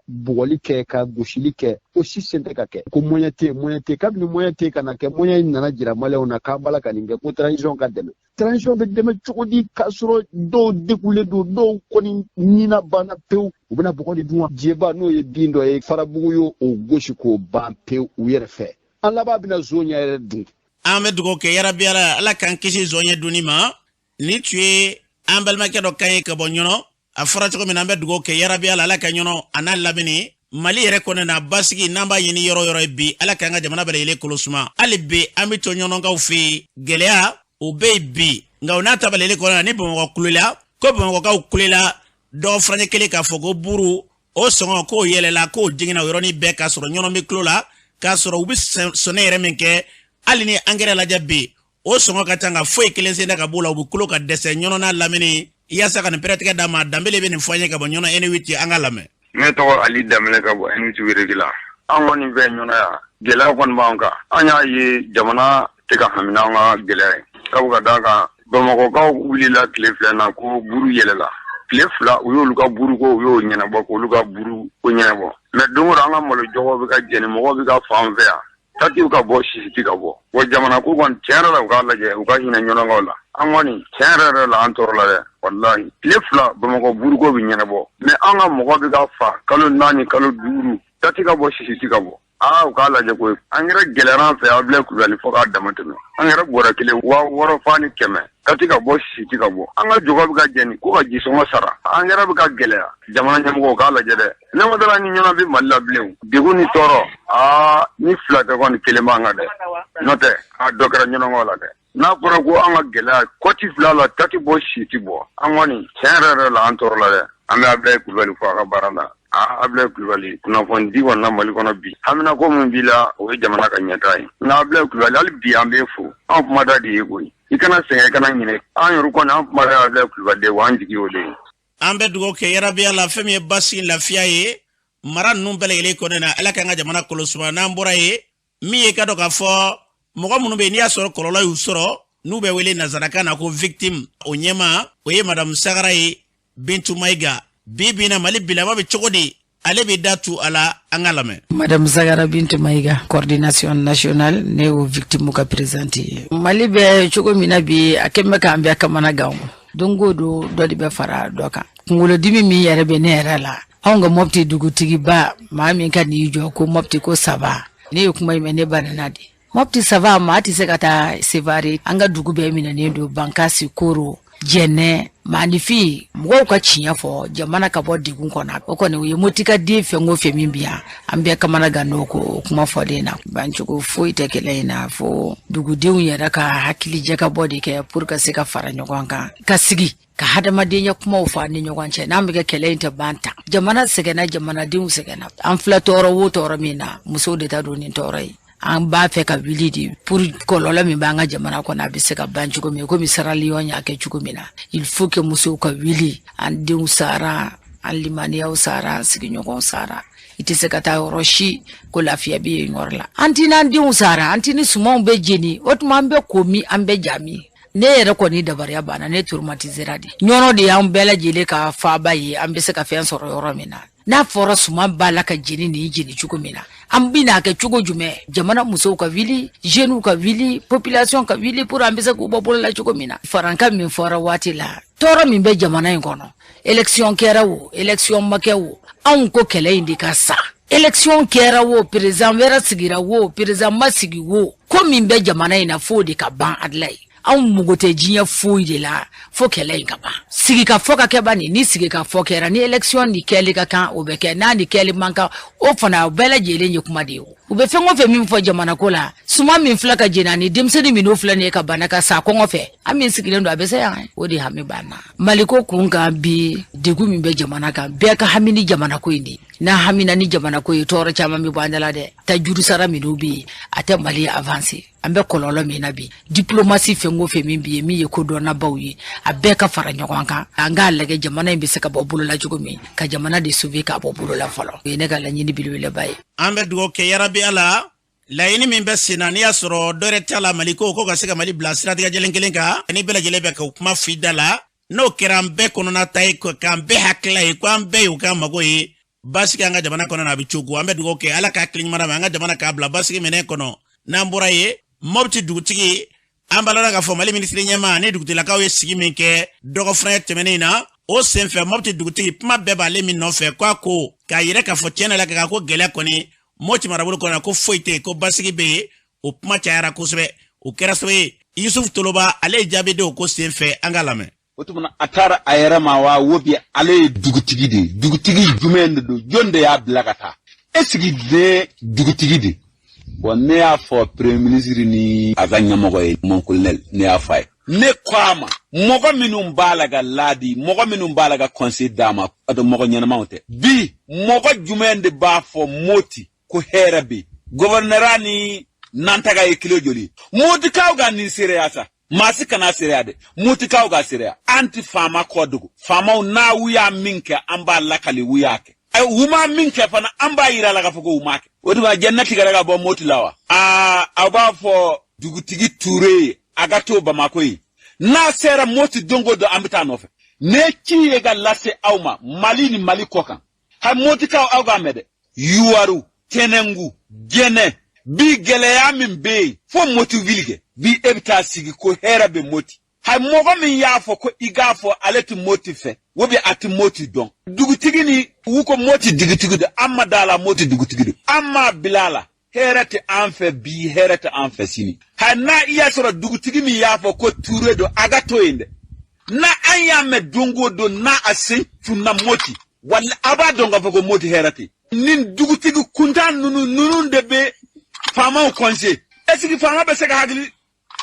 bugɔli kɛ, ka gosili kɛ, o si sen tɛ ka kɛ. Ko moyen tɛ yen, moyen tɛ yen. Kabini moyen tɛ yen ka na kɛ, moyen nana jira Maliyɛnw na k'an b'a la ka nin kɛ, ko transition ka dɛmɛ. Transition bɛ dɛmɛ cogo di k'a sɔrɔ dɔw degulen don, dɔw kɔni ɲina banna pewu, u bɛna bɔgɔ de dun wa? Jeba, n'o ye bin dɔ ye, farabugu y'o gosi k'o ban pewu u yɛrɛ fɛ. An laban bɛna zon ɲɛ yɛrɛ dun. An bɛ dugawu kɛ, yarabi Ala, Ala k'an kisi zɔnɲɛ dunni ma. Nin tun ye an balimakɛ dɔ kan ye ka bɔ Ɲɔnɔ. A fɔra cogo min na, an bɛ dugawu kɛ, yarabi Ala, Ala ka Ɲɔnɔ a n'a lamini, Mali yɛrɛ kɔnɔ na basigi n'an b'a ɲini yɔrɔ yɔrɔ ye bi, Ala k'an ka jamana bɛɛ lajɛlen kolo suma. Hali bi an bɛ to Ɲɔnɔnkaw fɛ yen, gɛlɛya o bɛ yen bi, nka o n'a ta bɛɛ lajɛlen kɔnɔ na, ni Bamakɔ kulela, ko Bamakɔkaw kulela dɔgɔ furancɛ kelen k'a fɔ ko buru O sɔngɔ k'o yɛlɛla, k'o jiginna o yɔrɔnin bɛɛ, k'a sɔrɔ Ɲɔnɔ bɛ tulo la, k'a sɔrɔ u bɛ sɔnɛ yɛrɛ min kɛ. Hali ni angɛrɛ lajɛ bi, o sɔngɔ ka ca, nka foyi kelen sen tɛ ka b'o la. U bɛ kulo ka dɛsɛ Ɲɔnɔ n'a lamini. Yaasa ka nin pɛrɛtigɛ d'a ma, Danbele bɛ nin fɔ an ye ka bɔ Ɲɔnɔ N8. An ka lamɛn. Ne tɔgɔ Ali Danbele ka bɔ N8 Weregi la. An kɔni fɛ Ɲɔnɔ yan, gɛlɛya kɔni b'an kan. An y'a ye jamana tɛ ka hami n'an ka gɛlɛya ye, sabu ka d'a kan Bamakɔkaw wulila tile 2 na ko buru yɛlɛla. Tile 2, u y'olu ka buruko, u y'o ɲɛnabɔ, k'olu ka buru ko ɲɛnabɔ. Mais don o don, an ka malo jɔgɔ bɛ ka jɛni, mɔgɔw bɛ ka fan fɛ yan, tatiw ka bɔ, sisi ka bɔ. Wa jamana ko kɔni, tiɲɛ yɛrɛ la, u k'a lajɛ, u ka hinɛ Ɲɔnɔkaw la. An kɔni, tiɲɛ yɛrɛ yɛrɛ la, an tɔɔrɔ la dɛ, walahi. Tile 2, Bamakɔ buruko bɛ ɲɛnabɔ, mais an ka mɔgɔ bɛ ka fa kalo 4, kalo 5, tati ka bɔ, sisi ka bɔ. Aa, u k'a lajɛ koyi, angɛrɛ gɛlɛyara an fɛ. Abulayi Kulubali, fo k'a dama tɛmɛ. Angɛrɛ bɔrɛ kelen 6100, tati ka bɔ, sisi ka bɔ. An ka jɔgɔ bɛ ka jɛni, ko ka jisɔngɔ sara, angɛrɛ bɛ ka gɛlɛya. Jamana ɲɛmɔgɔw k'a lajɛ dɛ. Ne ma dala ni Ɲɔnɔ bɛ Mali la bilen. Degun ni tɔɔrɔ, aa, ni fila tɛ kɔni, kelen b'an kan dɛ. N'o tɛ, a dɔ kɛra Ɲɔnɔkaw la dɛ. N'a fɔra ko an ka gɛlɛya kɔti fila la, tati bɔ, sisi bɔ, an kɔni, tiɲɛ yɛrɛ yɛrɛ la, an tɔɔrɔ la dɛ. An bɛ Abulayi Kulubali fo a ka baara la. Aa, Abulayi Kulubali, kunnafoni di kɔni na Mali kɔnɔ bi, haminako min b'i la, o ye jamana ka ɲɛtaa ye. Nka Abulayi Kulubali, hali bi an b'e fo. An kumada de ye koyi. I kana sɛgɛn, i kana ɲinɛ an yɛrɛ kɔni. An kumada Abulayi Kulubali de, wa an jigi o de ye. An bɛ dugawu kɛ yarabiya la, fɛn min ye basigi, lafiya ye mara ninnu bɛɛ lajɛlen kɔnɔna na. Ala k'an ka jamana kolo suma. N'an bɔra yen, min ye ka dɔn k'a fɔ mɔgɔ minnu bɛ yen, n'i y'a sɔrɔ kɔlɔlɔ y'u sɔrɔ, n'u bɛ wele nanzarakan na ko victime, o ɲɛma o ye Madamu Sagara ye, Bintu Mayiga. Bi bi na, Mali bilama bɛ cogo di? Ale bɛ da tu a la. An ka lamɛn. Madame Sagara Bintu Mayiga, coordination nationale, ne y'o victime ka présidente ye. Mali bɛ cogo min na bi, a kɛn bɛ k'an bɛɛ kamana gan. Don o don, dɔ de bɛ fara dɔ kan. Kunkolodimi min yɛrɛ bɛ ne yɛrɛ la, anw ka Mɔpti dugutigiba, maa min ka n'i jɔ ko Mɔpti ko saba, ne ye kuma in mɛn, ne banana de. Mɔpti saba, maa tɛ se ka taa Sevare. An ka dugu bɛɛ minɛnen don, Bankasi, Koro, Jɛnɛ. Maanifin, mɔgɔw ka tiɲɛ fɔ, jamana ka bɔ degun kɔnɔ. O kɔni, o ye Motika den fɛn o fɛn min bi yan, an bɛɛ kamana gan n'o ko kuma fɔlen na. Bancogo foyi tɛ kɛlɛ in na, fo dugudenw yɛrɛ ka hakili jagabɔ de kɛ pour ka se ka fara ɲɔgɔn kan, ka sigi ka hadamadenya kumaw fɔ an ni ɲɔgɔn cɛ. N'an bɛ kɛ kɛlɛ in tɛ ban tan. Jamana sɛgɛnna, jamanadenw sɛgɛnna. An filɛ tɔɔrɔ wo tɔɔrɔ min na, musow de ta don nin tɔɔrɔ ye. An b'a fɛ ka wuli de pour kɔlɔlɔ min b'an ka jamana kɔnɔ, a bɛ se ka ban cogo min, komi Sierra Leone y'a kɛ cogo min na. Il faut que musow ka wuli. An denw sara, an limaniyaw sara, an sigiɲɔgɔnw sara. I tɛ se ka taa yɔrɔ si ko lafiya bɛ yen yɔrɔ la. An ti n'an denw sara, an ti ni sumanw bɛ jeni. O tuma, an bɛ ko min, an bɛ ja min. Ne yɛrɛ kɔni dabariya banna, ne traumatisera de. Ɲɔnɔ de y'an bɛɛ lajɛlen ka faaba ye, an bɛ se ka fɛn sɔrɔ yɔrɔ min na. N'a fɔra suman b'a la ka jeni nin jeni cogo min na, an bɛna kɛ cogo jumɛn? Jamana musow ka wuli, jeunes ka wuli, population ka wuli pour an bɛ se k'u bɔ bolo la cogo min na. Farankan min fɔra waati la, tɔɔrɔ min bɛ jamana in kɔnɔ, élection kɛra o, élection ma kɛ o, anw ko kɛlɛ in de ka sa. Élection kɛra o, président wɛrɛ sigira o, président ma sigi o, ko min bɛ jamana in na, f'o de ka ban. Adila ye, anw mago tɛ diɲɛ foyi de la fo kɛlɛ in ka ban. Sigi ka fɔ ka kɛ ban nin. Ni sigi ka fɔ kɛra, ni élection ni kɛli ka kan, o bɛ kɛ. N'a ni kɛli man kan, o fana, o bɛɛ lajɛlen ye kuma de ye. U bɛ fɛn o fɛn min fɔ jamana ko la, suman min filɛ ka jeni, ani denmisɛnnin minnu filɛ nin ye ka bana ka sa kɔngɔ fɛ, an min sigilen don, a bɛ se yan. O de hami b'an na Maliko kun kan bi. Degun min bɛ jamana kan, bɛɛ ka hami ni jamana ko in de. N'a hamina ni jamana ko ye, tɔɔrɔ caman bɛ bɔ an da la dɛ. Ta juru sara minnu bɛ yen, a tɛ Mali avancer. An bɛ kɔlɔlɔ min na bi, diplomatie fɛn o fɛn min bɛ yen, min ye kodɔnnabaw ye, a bɛɛ ka fara ɲɔgɔn kan, an k'a lajɛ jamana in bɛ se ka bɔ bolo la cogo min, ka jamana de sauver k'a bɔ bolo la fɔlɔ. O ye ne ka laɲini belebeleba ye. An bɛ dugawu kɛ yarabi Ala. Laɲini min bɛ sen na, n'i y'a sɔrɔ dɔ wɛrɛ t'a la, Mali ko ko ka se ka Mali bila siratigɛ jɛlen kelen kan, ni bɛɛ lajɛlen bɛ ka kuma f'i da la, n'o kɛra an bɛɛ kɔnɔna ta ye, k'an bɛɛ hakilila ye ko an bɛɛ y'o k'an mago ye basigi an ka jamana kɔnɔ na, a bɛ cogo. An bɛ dugawu kɛ, Ala k'a hakili ɲuman ma, an ka jamana k'a bila basigi minɛn kɔnɔ. N'an bɔra yen, Mɔpiti dugutigi, an b'a la k'a fɔ Mali minisiri ɲɛmaa ni dugutigilakaw ye sigi min kɛ dɔgɔfura tɛmɛnen na, o senfɛ Mɔpiti dugutigi, kuma bɛɛ b'ale min nɔfɛ, ko a ko k'a yɛrɛ k'a fɔ tiɲɛ la k'a ko gɛlɛya kɔni Mɔti marabolo kɔnɔ, ko foyi tɛ yen, ko basigi bɛ yen. O kuma cayara kosɛbɛ, o kɛra sababu ye Yusuf Toloba, ale ye jaabi di o ko senfɛ. An ka lamɛn. O tuma, a taara a yɛrɛ ma wa wo bi? Ale ye dugutigi de ye. Dugutigi jumɛn de don? Jɔn de y'a bila ka taa? E sigi de dugutigi de. Bon, ne y'a fɔ premier ministre ni a ka ɲɛmɔgɔ ye, mon colonel, ne y'a fɔ a ye. Ne ko a ma, mɔgɔ minnu b'a la ka laadi, mɔgɔ minnu b'a la ka conseil d'a ma, a dɔn mɔgɔ ɲɛnamaw tɛ. Bi mɔgɔ jumɛn de b'a fɔ Moti ko hɛrɛ bɛ yen? Gɔvɛrɛnɛra ni Nantaga ye kilo joli? Motikaw ka nin seereya sa, maa si kana seereya dɛ, Motikaw ka seereya. An ti faama kɔ dogo. Faamaw n'a u y'a min kɛ, an b'a lakali u y'a kɛ. U ma min kɛ fana, an b'a yira la k'a fɔ ko u m'a kɛ. O tuma jɛnɛ tigɛra ka bɔ Moti la wa? Aa, aw b'a fɔ dugutigi Ture ye a ka to Bamakɔ yen. N'a sera Moti don o don, an bɛ taa nɔfɛ. Ne ci ye ka lase aw ma Mali ni Mali kɔ kan. Ha, Motikaw, aw k'a mɛn dɛ. Yuwaru, Tɛnɛngu, Jɛnɛ, bi gɛlɛya min bɛ yen fo Moti wuli kɛ. Bi e bɛ taa sigi ko hɛrɛ bɛ Moti. Ha, mɔgɔ min y'a fɔ ko i k'a fɔ ale tɛ Moti fɛ, o bɛ a tɛ Moti dɔn. Dugutigi ni u ko Moti dugutigi don, an ma da la Moti dugutigi don, an m'a bila a la. Hɛrɛ tɛ an fɛ bi, hɛrɛ tɛ an fɛ sini. Ha, n'a i y'a sɔrɔ dugutigi min y'a fɔ ko Ture don, a ka to yen dɛ. N'a an y'a mɛn don o don n'a a sen cunna Moti, wala a b'a dɔn k'a fɔ ko Moti hɛrɛ tɛ. Nin dugutigi kuntan ninnu de bɛ faamaw conseiller. Est ce que faama bɛ se ka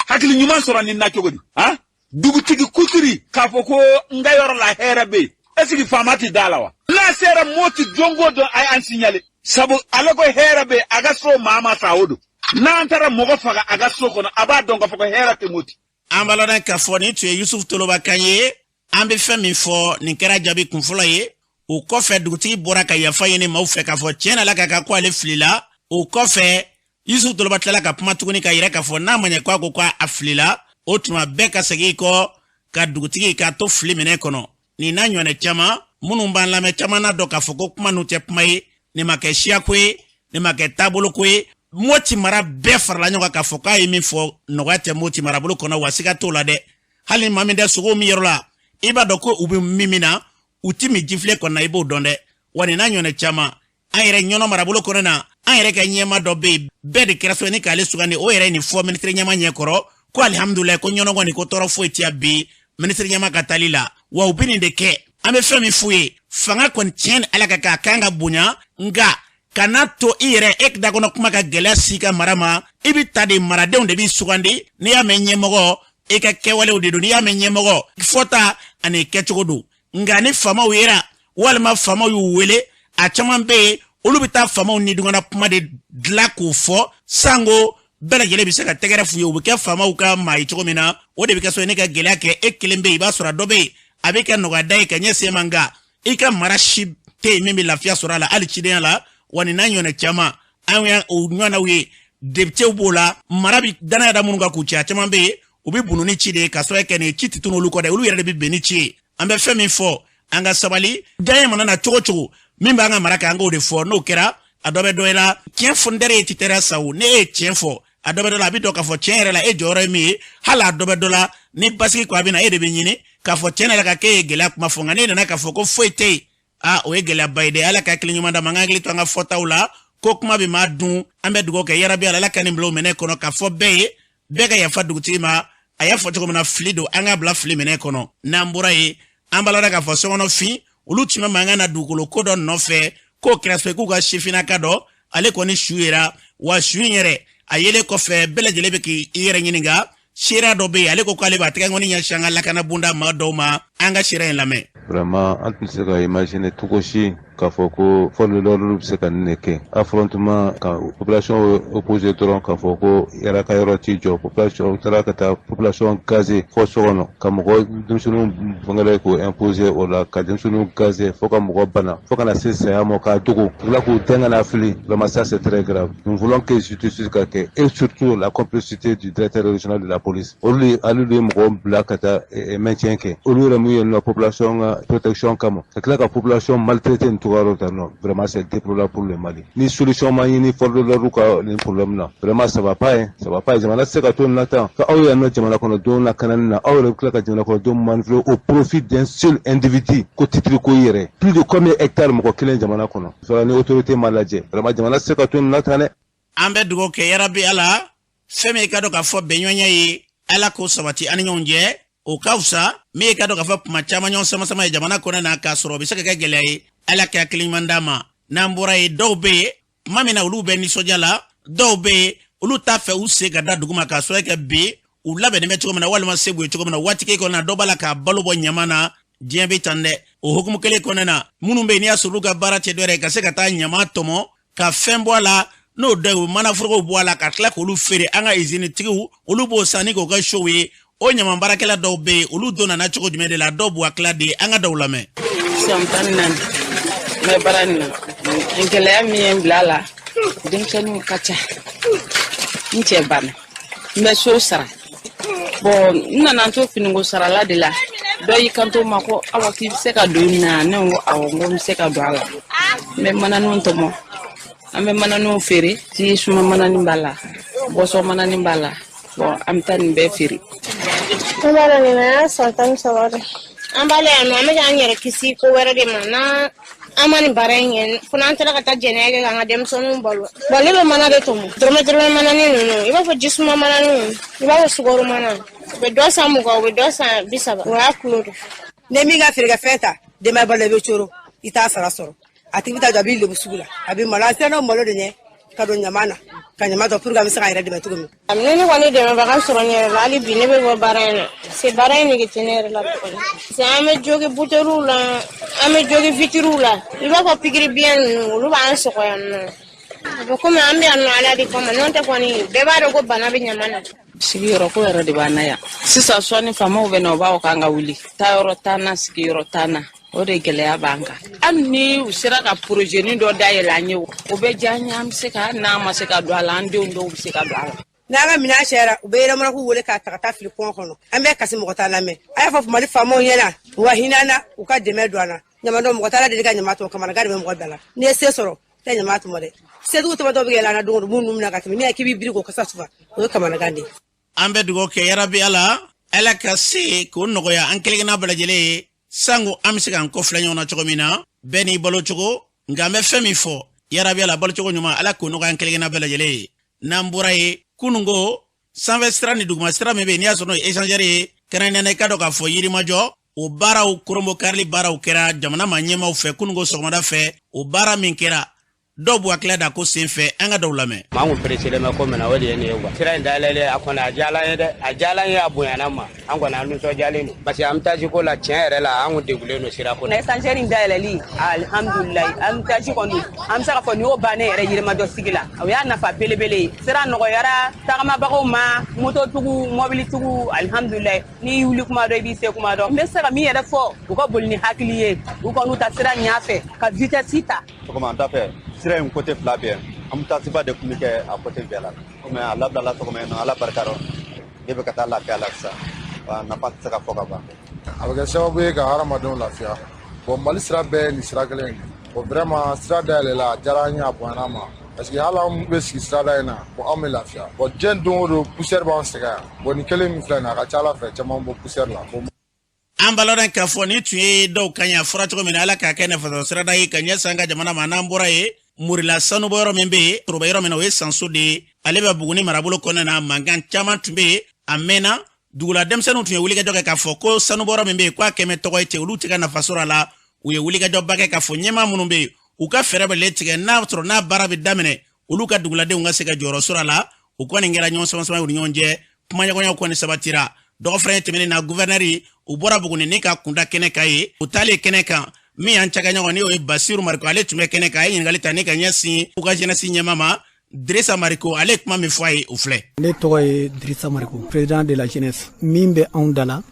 hakili ɲuman sɔrɔ nin na cogo di? Han, dugutigi kuturi k'a fɔ ko n ka yɔrɔ la hɛrɛ bɛ yen, est ce que faama tɛ da la wa? N'a sera Moti don o don, a y'an signaler, sabu ale ko hɛrɛ bɛ yen, a ka so maa ma sa o don. N'an taara mɔgɔ faga a ka so kɔnɔ, a b'a dɔn k'a fɔ ko hɛrɛ tɛ Moti. An b'a lɔn k'a fɔ nin tun ye Yusuf Toloba kan ye. An bɛ fɛn min fɔ, nin kɛra jaabi kunfɔlɔ ye. O kɔfɛ, dugutigi bɔra ka yafa ɲini maaw fɛ k'a fɔ tiɲɛ na la ka kan ko ale filila. O kɔfɛ, Yusuf Toloba tilala ka kuma tuguni ka yira k'a fɔ n'a ma ɲɛ ko a ko k'a filila, o tuma bɛɛ ka segin i kɔ ka dugutigi k'a to fili minɛ kɔnɔ. Nin n'a ɲɔgɔnna caman, minnu b'an lamɛn caman n'a dɔn k'a fɔ ko kuma ninnu tɛ kuma ye. Nin ma kɛ siyako ye, nin ma kɛ taaboloko ye. Moti mara bɛɛ farala ɲɔgɔn kan k'a fɔ k'a ye min fɔ, nɔgɔya tɛ Moti marabolo kɔnɔ wa, siga t'o la dɛ. Hali ni maa min tɛ sogow min yɔrɔ la, i b'a dɔn ko u bɛ min na, u ti min jifilen kɔnɔ na, i b'o dɔn dɛ. Wa nin n'a ɲɔgɔnna caman, an yɛrɛ Ɲɔnɔ marabolo kɔnɔ na, an yɛrɛ ka ɲɛma dɔ bɛ yen, bɛɛ de kɛra sababu ni k'ale sugandi. O yɛrɛ ye nin fɔ minisiri ɲɛma ɲɛkɔrɔ ko alihamudulilayi, ko Ɲɔnɔ kɔni ko tɔɔrɔ foyi tɛ bi minisiri ɲɛma ka taali la. Wa u bɛ nin de kɛ. An bɛ fɛn min f'u ye, fanga kɔni tiɲɛ ni Ala ka kɛ, a kan ka bonya, nka kana to i yɛrɛ e da kɔnɔ kuma ka gɛlɛya si ka mara ma. I bɛ ta de, maradenw de b'i sugandi. N'i y'a mɛn ɲɛmɔgɔ, i ka kɛwalew de don. N'i y'a mɛn ɲɛmɔgɔ, fɔta ani kɛcogo don. Nka ni faamaw yera walima faamaw y'u wele, a caman bɛ yen, olu bɛ taa faamaw nidungɔnna kuma de dilan k'o fɔ, sango bɛɛ lajɛlen bɛ se ka tɛgɛrɛ f'u ye. U bɛ kɛ faamaw ka maa ye cogo min na, o de bɛ kɛ so ne ka gɛlɛya kɛ. E kelen bɛ yen, i b'a sɔrɔ a dɔ bɛ yen, a bɛ kɛ nɔgɔya da ye ka ɲɛsin e ma, nka i ka mara si tɛ yen min bɛ lafiya sɔrɔ a la, hali cidenya la. Wa nin n'a ɲɔgɔnna caman, an y'a o ɲɔgɔnnaw ye, députéw b'o la, mara bɛ danaya da minnu kan k'u ci, a caman bɛ yen, u bɛ bunu ni ci de ye ka sɔrɔ kɛ nin ci tɛ tunu olu kɔ dɛ, olu yɛrɛ de bɛ bɛn ni ci ye. An bɛ fɛn min fɔ, an ka sabali. Diya mana na cogo cogo, min b'an ka mara kan, an k'o de fɔ. N'o kɛra, a dɔ bɛ dɔ i la. Tiɲɛ fɔ n ye titɛrɛ sa o, ne ye tiɲɛ fɔ, a dɔ bɛ dɔ la, a bɛ dɔn k'a fɔ tiɲɛ yɛrɛ la e jɔyɔrɔ ye min ye. Hali a dɔ bɛ dɔ la, ni basigi ko a bɛ na, e de bɛ ɲini k'a fɔ tiɲɛ yɛrɛ ka k'e ye gɛlɛya kuma fɔ. Nka n'e nana k'a fɔ ko foyi tɛ yen, aa, o ye gɛlɛyaba ye dɛ. Ala ka hakili ɲuman d'a ma. An ka hakili to an ka fɔtaw la, ko kuma bɛ maa dun. An bɛ dugawu kɛ, yarabi Ala ka nin bila o minɛ kɔnɔ k'a fɔ bɛɛ ye, bɛɛ ka yafa dugutigi ma. A y'a fɔ cogo min na, fili don, an k'a bila fili minɛ kɔnɔ. N'an bɔra yen, an b'a la k'a fɔ sokɔnɔfin olu tun bɛ mankan na dugukolo ko dɔ nɔfɛ, k'o kɛra sababu k'u ka sifinnaka dɔ, ale kɔni su yera. Wa su in yɛrɛ a yelen kɔfɛ, bɛɛ lajɛlen bɛ k'i yɛrɛ ɲininka. Seereya dɔ bɛ yen, ale ko k'ale b'a tɛgɛ ŋɔni ɲɛsin an ka lakana bonda maa dɔw ma. An ka seereya in lamɛn. Vraiment, an tun tɛ se ka imaginer cogo si k'a fɔ ko force de l'ordre bɛ se ka nin de kɛ, affrontement ka population opposé dɔrɔn, k'a fɔ ko yɛrɛ ka yɔrɔ t'i jɔ. Population taara ka taa population gazer fɔ so kɔnɔ, ka mɔgɔ denmisɛnninw fɛngɛlɛ k'o imposer o la, ka denmisɛnninw gazer fo ka mɔgɔ bana, fo kana se saya ma, k'a dogo, ka tila k'u dɛn ka na fili. Vraiment, ça c'est très grave. Nous voulons que justice ka kɛ et surtout la complicité du directeur régional de la police. Olu de, ale de ye mɔgɔw bila ka taa maintien kɛ, olu yɛrɛ mun ye nɔ population ka protection kama, ka tila ka population maltraiter nin cogoya dɔ ta nɔ. Vraiment, c'est déplorable pour le Mali. Ni solution ma ɲini force de l'ordre ka nin problème na, vraiment, ça va pas hein, ça va pas. Jamana tɛ se ka to nin na tan, ka aw yɛrɛ nɔ jamana kɔnɔdenw lakanani na, aw yɛrɛ bɛ tila ka jamana kɔnɔdenw manœuvrer au profit d'un seul individu, ko titre ko i yɛrɛ, plus de combien hectares mɔgɔ kelen jamana kɔnɔ. Fana ni autorité ma lajɛ, vraiment, jamana tɛ se ka to nin na tan dɛ. An bɛ dugawu kɛ, yarabi Ala, fɛn min i ka dɔn k'a fɔ bɛnɲɔgɔnya ye, Ala k'o sabati an ni ɲɔgɔn cɛ, o ka fisa min ye ka dɔn k'a fɔ kuma caman ɲɔgɔn sama-sama ye jamana kɔnɔ na, k'a sɔrɔ o bɛ se ka kɛ gɛlɛya ye. Ala ka hakili ɲuman d'a ma. N'an bɔra yen, dɔw bɛ yen, tuma min na olu bɛ nisɔndiya la, dɔw bɛ yen, olu t'a fɛ u sen ka da duguma k'a sɔrɔ kɛ bi. U labɛnnen bɛ cogo min na walima se b'u ye cogo min na, waati kelen kɔnɔna na, dɔ b'a la k'a balo bɔ ɲama na. Diɲɛ bɛ tan dɛ. O hukumu kelen kɔnɔna na, minnu bɛ yen n'i y'a sɔrɔ olu ka baara tɛ dɔwɛrɛ ye ka se ka taa ɲama tɔmɔ ka fɛn bɔ a la, n'o dɔ ye u bɛ manaforokow bɔ a la ka tila k'olu feere an ka izinitigiw, olu b'o san ni k'o kɛ sow ye. O ɲama baarakɛla dɔw bɛ yen, olu donna na cogo jumɛn de la? Dɔw b'u hakilila di, an ka dɔw lamɛn. San 14 n bɛ baara nin na. Gɛlɛya min ye n bila a la, denmisɛnninw ka ca, n cɛ banna, n bɛ so sara. Bɔn, n nana n to finiko sarala de la, dɔ y'i kanto n ma ko awa, k'i bɛ se ka don nin na. Ne ko awɔ, n ko n bɛ se ka don a la. N bɛ mananiw tɔmɔ, an bɛ mananiw feere. Ji suma manani b'a la, boisson manani b'a la. Bɔn, an bɛ taa nin bɛɛ feere. Ne b'a dɔn nin y'a san 13 de. An b'a la yan nɔ, an bɛ k'an yɛrɛ kisi ko wɛrɛ de ma. N'an an ma nin baara in kɛ, fo n'an taara ka taa jɛnɛya kɛ k'an ka denmisɛnninw balo. Bɔn, ne bɛ mana de tɔmɔ, dɔrɔmɛ dɔrɔmɛ manani ninnu, i b'a fɔ jisuma manani, i b'a fɔ sukaro mana. U bɛ dɔ san 20, u bɛ dɔ san 30, o y'a kulo de. Ni min ka feerekɛfɛn ta denbaya balo, i bɛ coro, i t'a sara sɔrɔ. A tigi bɛ taa jɔ, a b'i lebu sugu la, a bɛ malo. An siranna malo de ɲɛ ka don ɲama na ka ɲama tɔ pour que an bɛ se k'an yɛrɛ dɛmɛ cogo min. Ni ne kɔni dɛmɛbaga sɔrɔ n yɛrɛ la, hali bi ne bɛ bɔ baara in na, parce que baara in nege tɛ ne yɛrɛ la tuguni. Parce que an bɛ jogi buteliw la, an bɛ jogi vitiriw la, i b'a fɔ pikiri biɲɛ ninnu, olu b'an sɔgɔ yan nɔ. A bɛ komi an bɛ yan nɔ Ala de kama, n'o tɛ kɔni bɛɛ b'a dɔn ko bana bɛ ɲama na. Sigiyɔrɔ ko yɛrɛ de b'an na yan sisan. Sɔɔni faamaw bɛ na, u b'a fɔ k'an ka wuli, taayɔrɔ t'an na, sigiyɔrɔ t'an na, o de gɛlɛya b'an kan. Hali ni u sera ka porozeni dɔ dayɛlɛ an ye, o bɛ diya an ye. An bɛ se ka, hali n'an ma se ka don a la, an denw dɔw bɛ se ka don a la. N'an ka minɛn cayara, u bɛ yɛlɛmanaku wele k'a ta ka taa fili kɔngɔ kɔnɔ. An bɛ kasi, mɔgɔ t'a lamɛn. A y'a fɔ Mali faamaw ɲɛna, u ka hinɛ an na, u ka dɛmɛ don an na. Ɲamadɔn, mɔgɔ t'a deli ka ɲama tɔmɔ, kamanagan de bɛ mɔgɔ da la. N'i ye se sɔrɔ, tɛ ɲama tɔmɔ dɛ. Setigiw tɔmɔtɔ bɛ yɛlɛ an na don o don, minnu minɛ ka tɛmɛ, n'i y'a ye k'i b'i biri k'o kasa sufa, o ye kamanagan de ye. An bɛ dugawu kɛ, yarabi Ala, Ala ka se k'o nɔgɔya an kelen-kelenna bɛɛ lajɛlen ye, sango an bɛ se k'an kɔ filɛ ɲɔgɔn na cogo min na. Bɛɛ n'i balo cogo, nka an bɛ fɛn min fɔ, yarabi Ala, balocogo ɲuman, Ala k'o nɔgɔya an kelen-kelenna bɛɛ lajɛlen ye. N'an bɔra yen, kununko sanfɛ sira ni duguma sira min bɛ yen, n'i y'a sɔrɔ n'o ye échangeur ye, kɛrɛnkɛrɛnnenya i ka dɔn k'a fɔ Yirimajɔ, o baaraw koronbokarili baaraw kɛra jamana ma ɲɛmaaw fɛ kununko sɔgɔmada fɛ. O baara min kɛra, dɔw b'u hakilila da ko sen fɛ, an ka dɔw lamɛn. Maa kun pereselen bɛ ko min na, o de ye nin ye quoi. Sira in dayɛlɛlen, a kɔni a diyala an ye dɛ, a diyala an ye, a bonyana ma. An kɔni an nisɔndiyalen don, parce que embouteillage ko la, tiɲɛ yɛrɛ la, an kun degulen don sira ko la. Échangeur in dayɛlɛli, alihamudulilayi, embouteillage kɔni, an bɛ se k'a fɔ nin y'o bannen yɛrɛ Yirimajɔ sigi la. O y'a nafa belebele ye. Sira nɔgɔyara tagamabagaw ma, mototigiw, mɔbilitigiw, alihamudulilayi. N'i wuli kuma dɔn, i b'i se kuma dɔn. N bɛ se ka min yɛrɛ fɔ, u ka boli ni hakili ye, u kan'u ta sira ɲɛfɛ ka vitesse ta. Sɔgɔmada fɛ, sira in côté fila bɛɛ, embouteillage de tun bɛ kɛ a côté bɛɛ la. Komi a labilala sɔgɔma in na, Ala barika rɔ, ne bɛ ka taa lafiya la sisan wa, nafa tɛ se ka fɔ ka ban. A bɛ kɛ sababu ye ka hadamadenw lafiya. Bon, Mali sira bɛɛ ye nin sira kelen in de. Bon, vraiment, sira dayɛlɛla, a diyara an ye, a bonyana an ma, parce que hali an bɛ sigi sirada in na, bon, anw bɛ lafiya. Bon, diɲɛ don o don, poussière b'an sɛgɛn yan. Bon, nin kelen min filɛ nin ye, a ka ca Ala fɛ, caman bɔ poussière la. Bon, an b'a lɔn k'a fɔ nin tun ye dɔw kan ye. A fɔra cogo min na, Ala k'a kɛ nafasɔrɔ sirada ye ka ɲɛsin an ka jamana ma. N'an bɔra yen, Morila sanubɔyɔrɔ min bɛ yen, foroba yɔrɔ min na, o ye Sanso de ye, ale bɛ Buguni marabolo kɔnɔna na. Mankan caman tun bɛ yen a mɛnna. Dugula denmisɛnninw tun ye wulikajɔ kɛ k'a fɔ ko sanubɔyɔrɔ min bɛ yen, k'a kɛmɛ tɔgɔ ye ten, olu tɛ ka nafa sɔrɔ a la. U ye wulikajɔba kɛ k'a fɔ ɲɛmaa minnu bɛ yen, u ka fɛɛrɛ bɛɛ tigɛ, n'a sɔrɔ n'a baara bɛ daminɛ, olu ka duguladenw ka se ka jɔyɔrɔ sɔrɔ a la. O kɔni kɛra ɲɔgɔn sama sama ye u ni ɲɔgɔn cɛ, kumaɲɔgɔnyaw kɔni sabatira. Dɔgɔfɛrɛn tɛmɛnen na, guvɛrnɛri u bɔra Buguni ni ka kunda kɛnɛ kan ye. U taalen kɛnɛ kan, min y'an cakɛɲɔgɔn, ni o ye Basiru Mariko, ale tun bɛ kɛnɛ kan, a ye ɲininkali ta ni ka ɲɛsin u ka jeunesse ɲɛmaa ma, Dirisa Mariko. Ale kuma min fɔ a ye, o filɛ. Ne tɔgɔ ye Dirisa Mariko, président de la jeunesse. Min bɛ anw da la,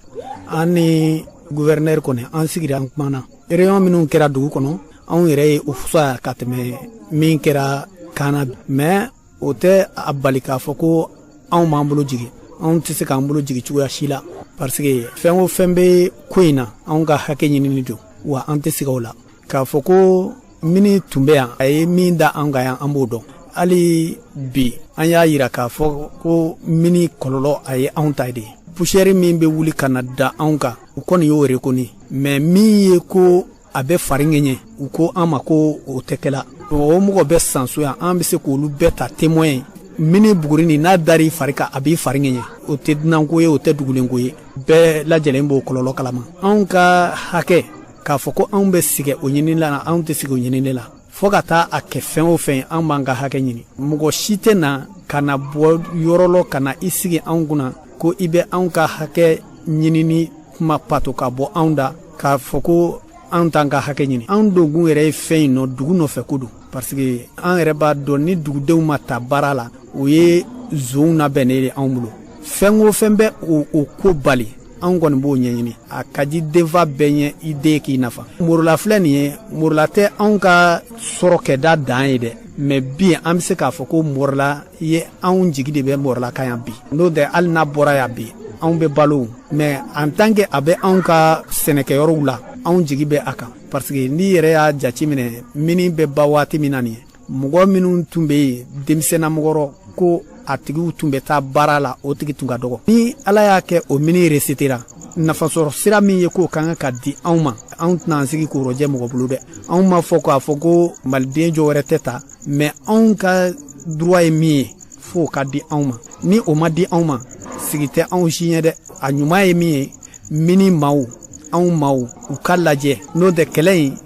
an ni gouverneur kɔni, an sigira, an kumana. Réunion minnu kɛra dugu kɔnɔ, anw yɛrɛ ye o fisaya ka tɛmɛ min kɛra Kaana, mais o tɛ a bali k'a fɔ ko anw b'an bolo jigin. Anw tɛ se k'an bolo jigin cogoya si la, parce que fɛn o fɛn bɛ ko in na, anw ka hakɛ ɲinini don wa, an tɛ siga o la. K'a fɔ ko mini tun bɛ yan, a ye min da an kan yan, an b'o dɔn. Hali bi an y'a yira k'a fɔ ko mini kɔlɔlɔ, a ye anw ta de ye. Poussière min bɛ wuli ka na da anw kan, u kɔni y'o reconnu, mais min ye ko a bɛ fari ŋɛɲɛ, u ko an ma ko o tɛ kɛla. O mɔgɔ bɛ Sanso yan, an bɛ se k'olu bɛɛ ta témoin ye. Mini buguri nin, n'a dar'i fari kan, a b'i fari ŋɛɲɛ. O tɛ dunanko ye, o tɛ dugulenko ye, bɛɛ lajɛlen b'o kɔlɔlɔ kalama. Anw ka hakɛ, k'a fɔ ko anw bɛ sigi o ɲinini la, anw tɛ sigi o ɲinini la fɔɔ ka taa a kɛ fɛn o fɛn. An b'an ka hakɛ ɲini. Mɔgɔ si tɛ na ka na bɔ yɔrɔ lɔ ka na i sigi anw kunna. ko i bɛ anw ka hakɛ ɲinini kuma pato ka bɔ anw da k'a fɔ ko anw t'an ka hakɛ ɲini. Anw donkun yɛrɛ ye fɛn in nɔ dugu nɔfɛ ko don, parce que an yɛrɛ b'a dɔn ni dugudenw ma ta baara la, o ye zonw nabɛnnen de anw bolo. Fɛn o fɛn bɛ o ko bali, anw kɔni b'o ɲɛɲini. A ka di denfa bɛɛ ɲɛ i den k'i nafa. Morila filɛ nin ye, Morila tɛ anw ka sɔrɔkɛda dan ye dɛ, mais bi an bɛ se k'a fɔ ko Morila ye anw jigi de bɛ Morila kan yan bi. N'o tɛ, hali n'a bɔra yan bi, anw bɛ balo, mais en tant que a bɛ anw ka sɛnɛkɛyɔrɔw la, anw jigi bɛ a kan, parce que n'i yɛrɛ y'a jateminɛ, mini bɛ ban waati min na nin ye, mɔgɔ minnu tun bɛ yen denmisɛnnamɔgɔ ko a tigiw tun bɛ taa baara la, o tigi tun ka dɔgɔ. Ni Ala y'a kɛ o mini recetera, nafasɔrɔ sira min ye k'o ka kan ka di anw ma, anw tɛna an sigi k'o rɔjɛ mɔgɔ bolo dɛ. Anw ma fɔ k'a fɔ ko maliden jɔ wɛrɛ tɛ ta, mais anw ka droit ye min ye, f'o ka di anw ma. Ni o ma di anw ma, sigi tɛ anw si ɲɛ dɛ. A ɲuman ye min ye, mini maaw, anw maaw, u ka lajɛ. N'o tɛ, kɛlɛ in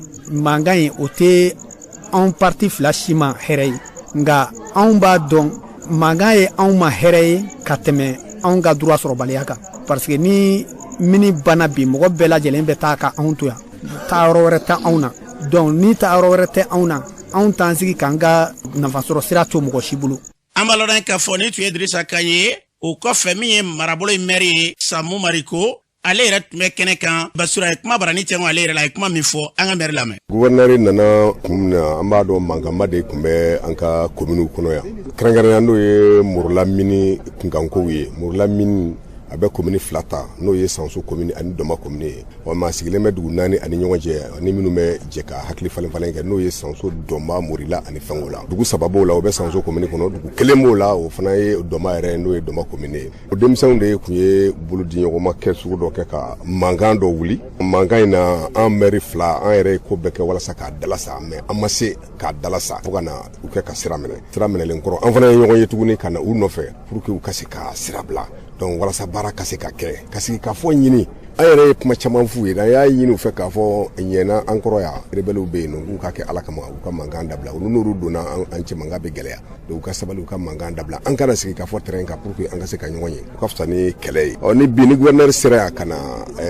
mankan in, o tɛ anw parti fila si ma hɛrɛ ye, nka anw b'a dɔn mankan ye anw ma hɛrɛ ye ka tɛmɛ anw ka droit sɔrɔbaliya kan, parce que ni mini banna bi, mɔgɔ bɛɛ lajɛlen bɛ taa ka anw to yan, taa yɔrɔ wɛrɛ tɛ anw na. Donc ni taa yɔrɔ wɛrɛ tɛ anw na, anw t'an sigi k'an ka nafasɔrɔ sira to mɔgɔ si bolo. An b'a lɔn k'a fɔ nin tun ye Dirisa kan ye. O kɔfɛ, min ye marabolo in mɛri ye, Samu Mariko, ale yɛrɛ tun bɛ kɛnɛ kan. Basura ye kuma barani cɛŋɔ ale yɛrɛ la, a ye kuma min fɔ, an ka mɛri lamɛn. Guvɛrinɛri nana kun min na, an b'a dɔn mankanba de tun bɛ an ka kominiw kɔnɔ yan, kɛrɛnkɛrɛnya n'o ye Morila mini kunkankow ye. Morila mini a bɛ komini fila ta, n'o ye Sanso komini ani Dɔma komini ye. Wa maa sigilen bɛ dugu naani ani ɲɔgɔn cɛ ani minnu bɛ jɛ ka hakili falen falen kɛ, n'o ye Sanso, Dɔma, Morila ani Fɛngola. Dugu saba b'o la, o bɛ Sanso komini kɔnɔ. Dugu kelen b'o la, o fana ye Dɔma yɛrɛ, n'o ye Dɔma komini ye. O denmisɛnw de tun ye bolodiɲɔgɔnma kɛ sugu dɔ kɛ ka mankan dɔ wuli. Mankan in na, an mɛri fila, an yɛrɛ ye ko bɛɛ kɛ walasa k'a dalasa, mais an ma se k'a dalasa fo ka na u kɛ ka sira minɛ. Sira minɛlen kɔrɔ, an fana ye ɲɔgɔn ye tuguni ka na u nɔfɛ pour que u ka se ka sira bila, donc walasa baara ka se ka kɛ, ka sigi ka fɔ ɲini. An yɛrɛ ye kuma caman f'u ye. An y'a ɲini u fɛ k'a fɔ ɲɛna an kɔrɔ yan, rebelles bɛ yen nɔ, k'u ka kɛ Ala kama, u ka mankan dabila. Olu n'olu donna an cɛ, mankan bɛ gɛlɛya. Donc u ka sabali, u ka mankan dabila, an kana sigi ka fɔ terrain kan pour que an ka se ka ɲɔgɔn ye, u ka fisa ni kɛlɛ ye. Ɔ ni bi ni gouverneur sera yan ka na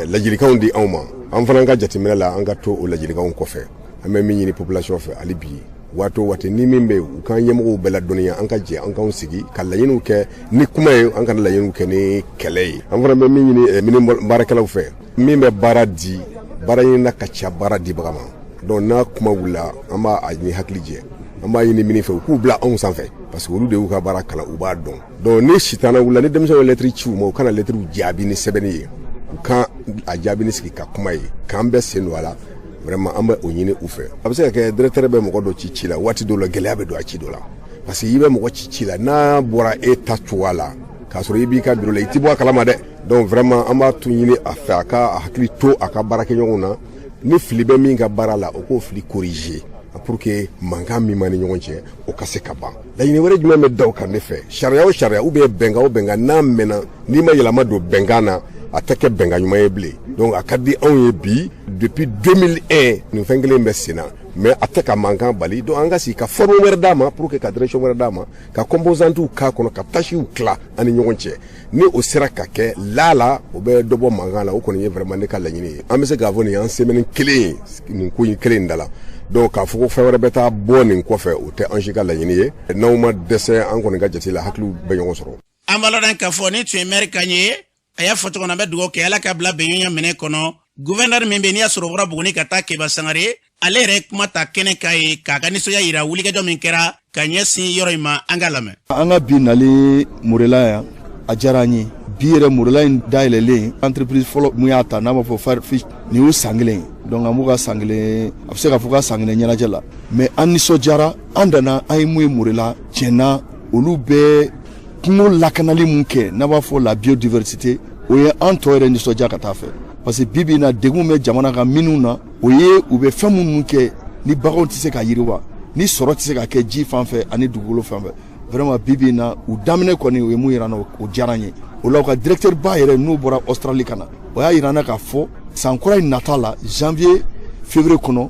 ladilikanw di anw ma, an fana ka jateminɛ la, an ka to o ladilikanw kɔfɛ. An bɛ min ɲini population fɛ hali bi, waati o waati ni min bɛ yen, u k'an ɲɛmɔgɔw bɛɛ ladɔnniya, an ka jɛ, an k'anw sigi ka laɲiniw kɛ ni kuma ye, an kana laɲiniw kɛ ni kɛlɛ ye. An fana bɛ min ɲini mini baarakɛlaw fɛ, min bɛ baara di, baara ɲinina ka ca baara dibaga ma. Donc n'a kuma wulila, an b'a ɲini hakili jɛ, an b'a ɲini mini fɛ u k'u bila anw sanfɛ, parce que olu de y'u ka baara kalan, u b'a dɔn. Donc ni sitana wulila, ni denmisɛnw ye lɛtiri ci u ma, u kana lɛtiriw jaabi ni sɛbɛnni ye, u kan a jaabi ni sigi ka kuma ye, k'an bɛɛ sen don a la. Vraiment, an bɛ o ɲini u fɛ. A bɛ se ka kɛ directeur bɛ mɔgɔ dɔ ci ci la, waati dɔw la gɛlɛya bɛ don a ci dɔ la, parce que i bɛ mɔgɔ ci ci la, n'a bɔra e ta cogoya la k'a sɔrɔ i b'i ka bureau la, i ti bɔ a kalama dɛ. Donc vraiment, an b'a to ɲini a fɛ, a ka a hakili to a ka baarakɛɲɔgɔnw na. Ni fili bɛ min ka baara la, o k'o fili corriger pour que mankan min b'an ni ɲɔgɔn cɛ, o ka se ka ban. Laɲini wɛrɛ jumɛn bɛ da o kan ne fɛ? Sariya o sariya, ou bien bɛnkan o bɛnkan, n'a mɛnna, n'i ma yɛlɛma don bɛnkan na, a tɛ kɛ bɛnkan ɲuman ye bilen. Donc a ka di anw ye bi, depuis 2001 nin fɛn kelen bɛ sen na, mais a tɛ ka mankan bali. Donc an ka sigi ka forme wɛrɛ d'a ma pour que ka direction wɛrɛ d'a ma, ka composantes k'a kɔnɔ, ka tâches tila an ni ɲɔgɔn cɛ. Ni o sera ka kɛ la, o bɛ dɔ bɔ mankan la. O kɔni ye vraiment ne ka laɲini ye. An bɛ se k'a fɔ nin y'an semaine kelen ye nin ko in kelen in da la. Donc k'a fɔ ko fɛn wɛrɛ bɛ taa bɔ nin kɔfɛ, o tɛ an si ka laɲini ye. N'aw ma dɛsɛ, an kɔni ka jate la, hakiliw bɛ ɲɔgɔn sɔrɔ. An b'a lɔn k'a fɔ nin tun ye mɛri kan ye. A y'a fɔ cogo min na, an bɛ dugawu kɛ Ala ka bila bɛnɲɔgɔnya minɛ kɔnɔ. Guvɛnɛri min bɛ, n'i y'a sɔrɔ bɔra Buguni ka taa Keba Sangare, ale yɛrɛ ye kuma ta kɛnɛ kan ye k'a ka nisɔndiya yira wulikajɔ min kɛra ka ɲɛsin yɔrɔ in ma. An ka lamɛn. An ka bi nali Morila yan, a diyara an ye. Bi yɛrɛ, Morila in dayɛlɛlen, entreprise fɔlɔ mun y'a ta, n'a b'a fɔ Firefish, nin y'u san kelen ye. Donc an b'u ka san kelen, a bɛ se k'a fɔ ka san kelen ɲɛnajɛ la, mais an nisɔndiyara. An danna, an ye mun ye Morila, tiɲɛna olu bɛ kungo lakanali mun kɛ, n'a b'a fɔ la biodiversité, o ye an tɔ yɛrɛ nisɔndiya ka taa fɛ, parce que bi bi in na, degun bɛ jamana kan minnu na, o ye u bɛ fɛn minnu kɛ ni baganw tɛ se ka yiriwa, ni sɔrɔ tɛ se ka kɛ ji fan fɛ ani dugukolo fan fɛ. Vraiment, bi bi in na, u daminɛ kɔni, u ye mun yira n na, o diyara n ye. O la, u ka directeur ba yɛrɛ, n'o bɔra Australie ka na, o y'a yira n na k'a fɔ san kura in nata la, janvier février kɔnɔ,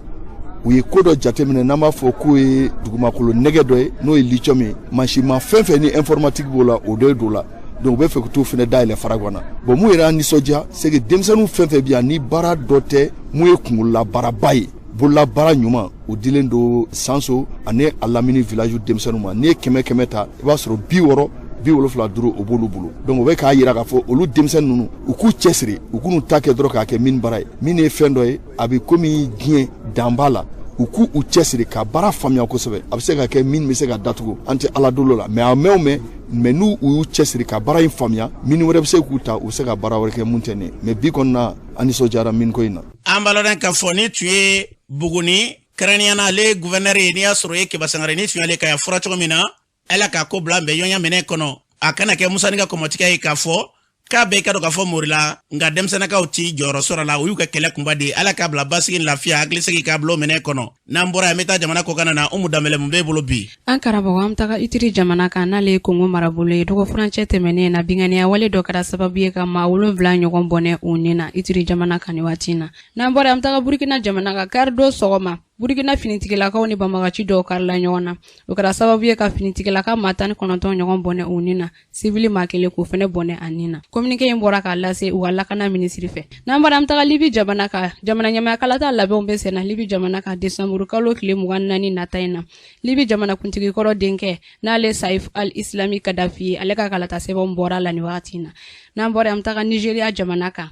u ye ko dɔ jateminɛ n'an b'a fɔ k'o ye dugumakolo nɛgɛ dɔ ye, n'o ye lithium ye. Mansinma fɛn fɛn ni informatique b'o la, o dɔ ye don la. Donc u bɛ fɛ ka t'o fana dayɛlɛ Faraguana. Bon, mun yɛrɛ y'an nisɔndiya, c'est que denmisɛnninw fɛn fɛn bɛ yan, ni baara dɔ tɛ mun ye kunkololabaaraba ye, bololabaara ɲuman, o dilen don Sanso ani a lamini village denmisɛnninw ma. N'i ye 100 100 ta, i b'a sɔrɔ 60, 75, o b'olu bolo. Donc o bɛ k'a yira k'a fɔ olu denmisɛnnin ninnu, u k'u cɛsiri, u k'u ta kɛ dɔrɔn k'a kɛ mine baara ye. Min ye fɛn dɔ ye, a bɛ komi diɲɛ dan b'a la. U k'u u cɛsiri ka baara faamuya kosɛbɛ. A bɛ se ka kɛ min bɛ se ka datugu, an tɛ ala dolo la, mais a mɛn o mɛn, mais n'u u y'u cɛsiri ka baara in faamuya, mine wɛrɛ bɛ se k'u ta, u bɛ se ka baara wɛrɛ kɛ mun tɛ nin ye. Mais bi kɔni na, an nisɔndiyara mine ko in na. An b'a lɔn k'a fɔ ni tun ye Buguni, kɛrɛnkɛrɛnnenya na ale guvɛnɛri ye, n'i y'a sɔrɔ ye Keba Sangare, ni tun y'ale ka fɔra cogo min na, ala k'a ko bila bɛn ɲɔgɔnya minɛ kɔnɔ, a kana kɛ Musa ni ka kɔmɔtigɛ ye k'a fɔ k'a bɛɛ ka dɔn k'a fɔ Morila, nka denmisɛnnakaw ti jɔyɔrɔ sɔrɔ la. O y'u ka kɛlɛ kunba de ye. Ala k'a bila basigi ni lafiya, hakilisigi k'a bila o minɛ kɔnɔ. N'an bɔra yan, an bɛ taa jamana kɔkanna na. Umu Danbɛlɛ, mun b'e bolo bi? An karamɔgɔ, an bɛ taga Ituri jamana kan, n'ale ye Kongo marabolo ye. Dɔgɔfurancɛ tɛmɛnen na, binkanniya wale dɔ kɛra sababu ye ka maa 7 ɲɔgɔn bɔnɛ u ni na Ituri jamana kan nin waati in na. N'an bɔra, an bɛ taga Burukina jamana kan. Karidon sɔgɔma, Burukina finitigilakaw ni banbagaci dɔw karila ɲɔgɔn na. O kɛra sababu ye ka finitigilaka maa 19 ɲɔgɔn bɔnɛ u ni na, sibili maa kelen k'o fɛnɛ bɔnɛ a ni na. Kominike in bɔra k'a lase u ka lakana minisiri fɛ. N'an bɔra, an bɛ taga Libi jamana kan. Jamana ɲɛmaaya kalata labɛnw bɛ senna Libi jamana kan desanburu kalo tile 24 nata in na. Libi jamana kuntigi kɔrɔ denkɛ, n'ale Saif al Islami Kadafi ye, ale ka kalata sɛbɛnw bɔra la nin wagati in na. N'an bɔra, an bɛ taga Nigeria jamana kan.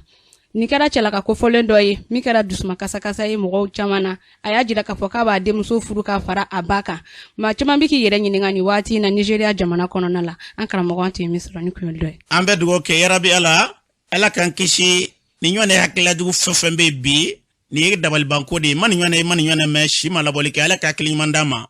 Nin kɛra cɛlaka kofɔlen dɔ ye min kɛra dusuma kasakasa ye mɔgɔw caman na. A y'a jira k'a fɔ k'a b'a denmuso furu k'a fara a ba kan. Maa caman bɛ k'i yɛrɛ ɲininka nin waati in na Nigeria jamana kɔnɔna la. An karamɔgɔ, an tun ye min sɔrɔ ni kun ye dɔ ye. An bɛ dugawu kɛ, yarabi Ala, Ala k'an kisi ni ɲɔgɔn hakilila jugu fɛn fɛn bɛ bi. Nin ye dabalibanko de ye. Ma nin ɲɔgɔn, ma nin ɲɔgɔn mɛn si ma labɔli kɛ. Ala ka hakili ɲuman d'an ma.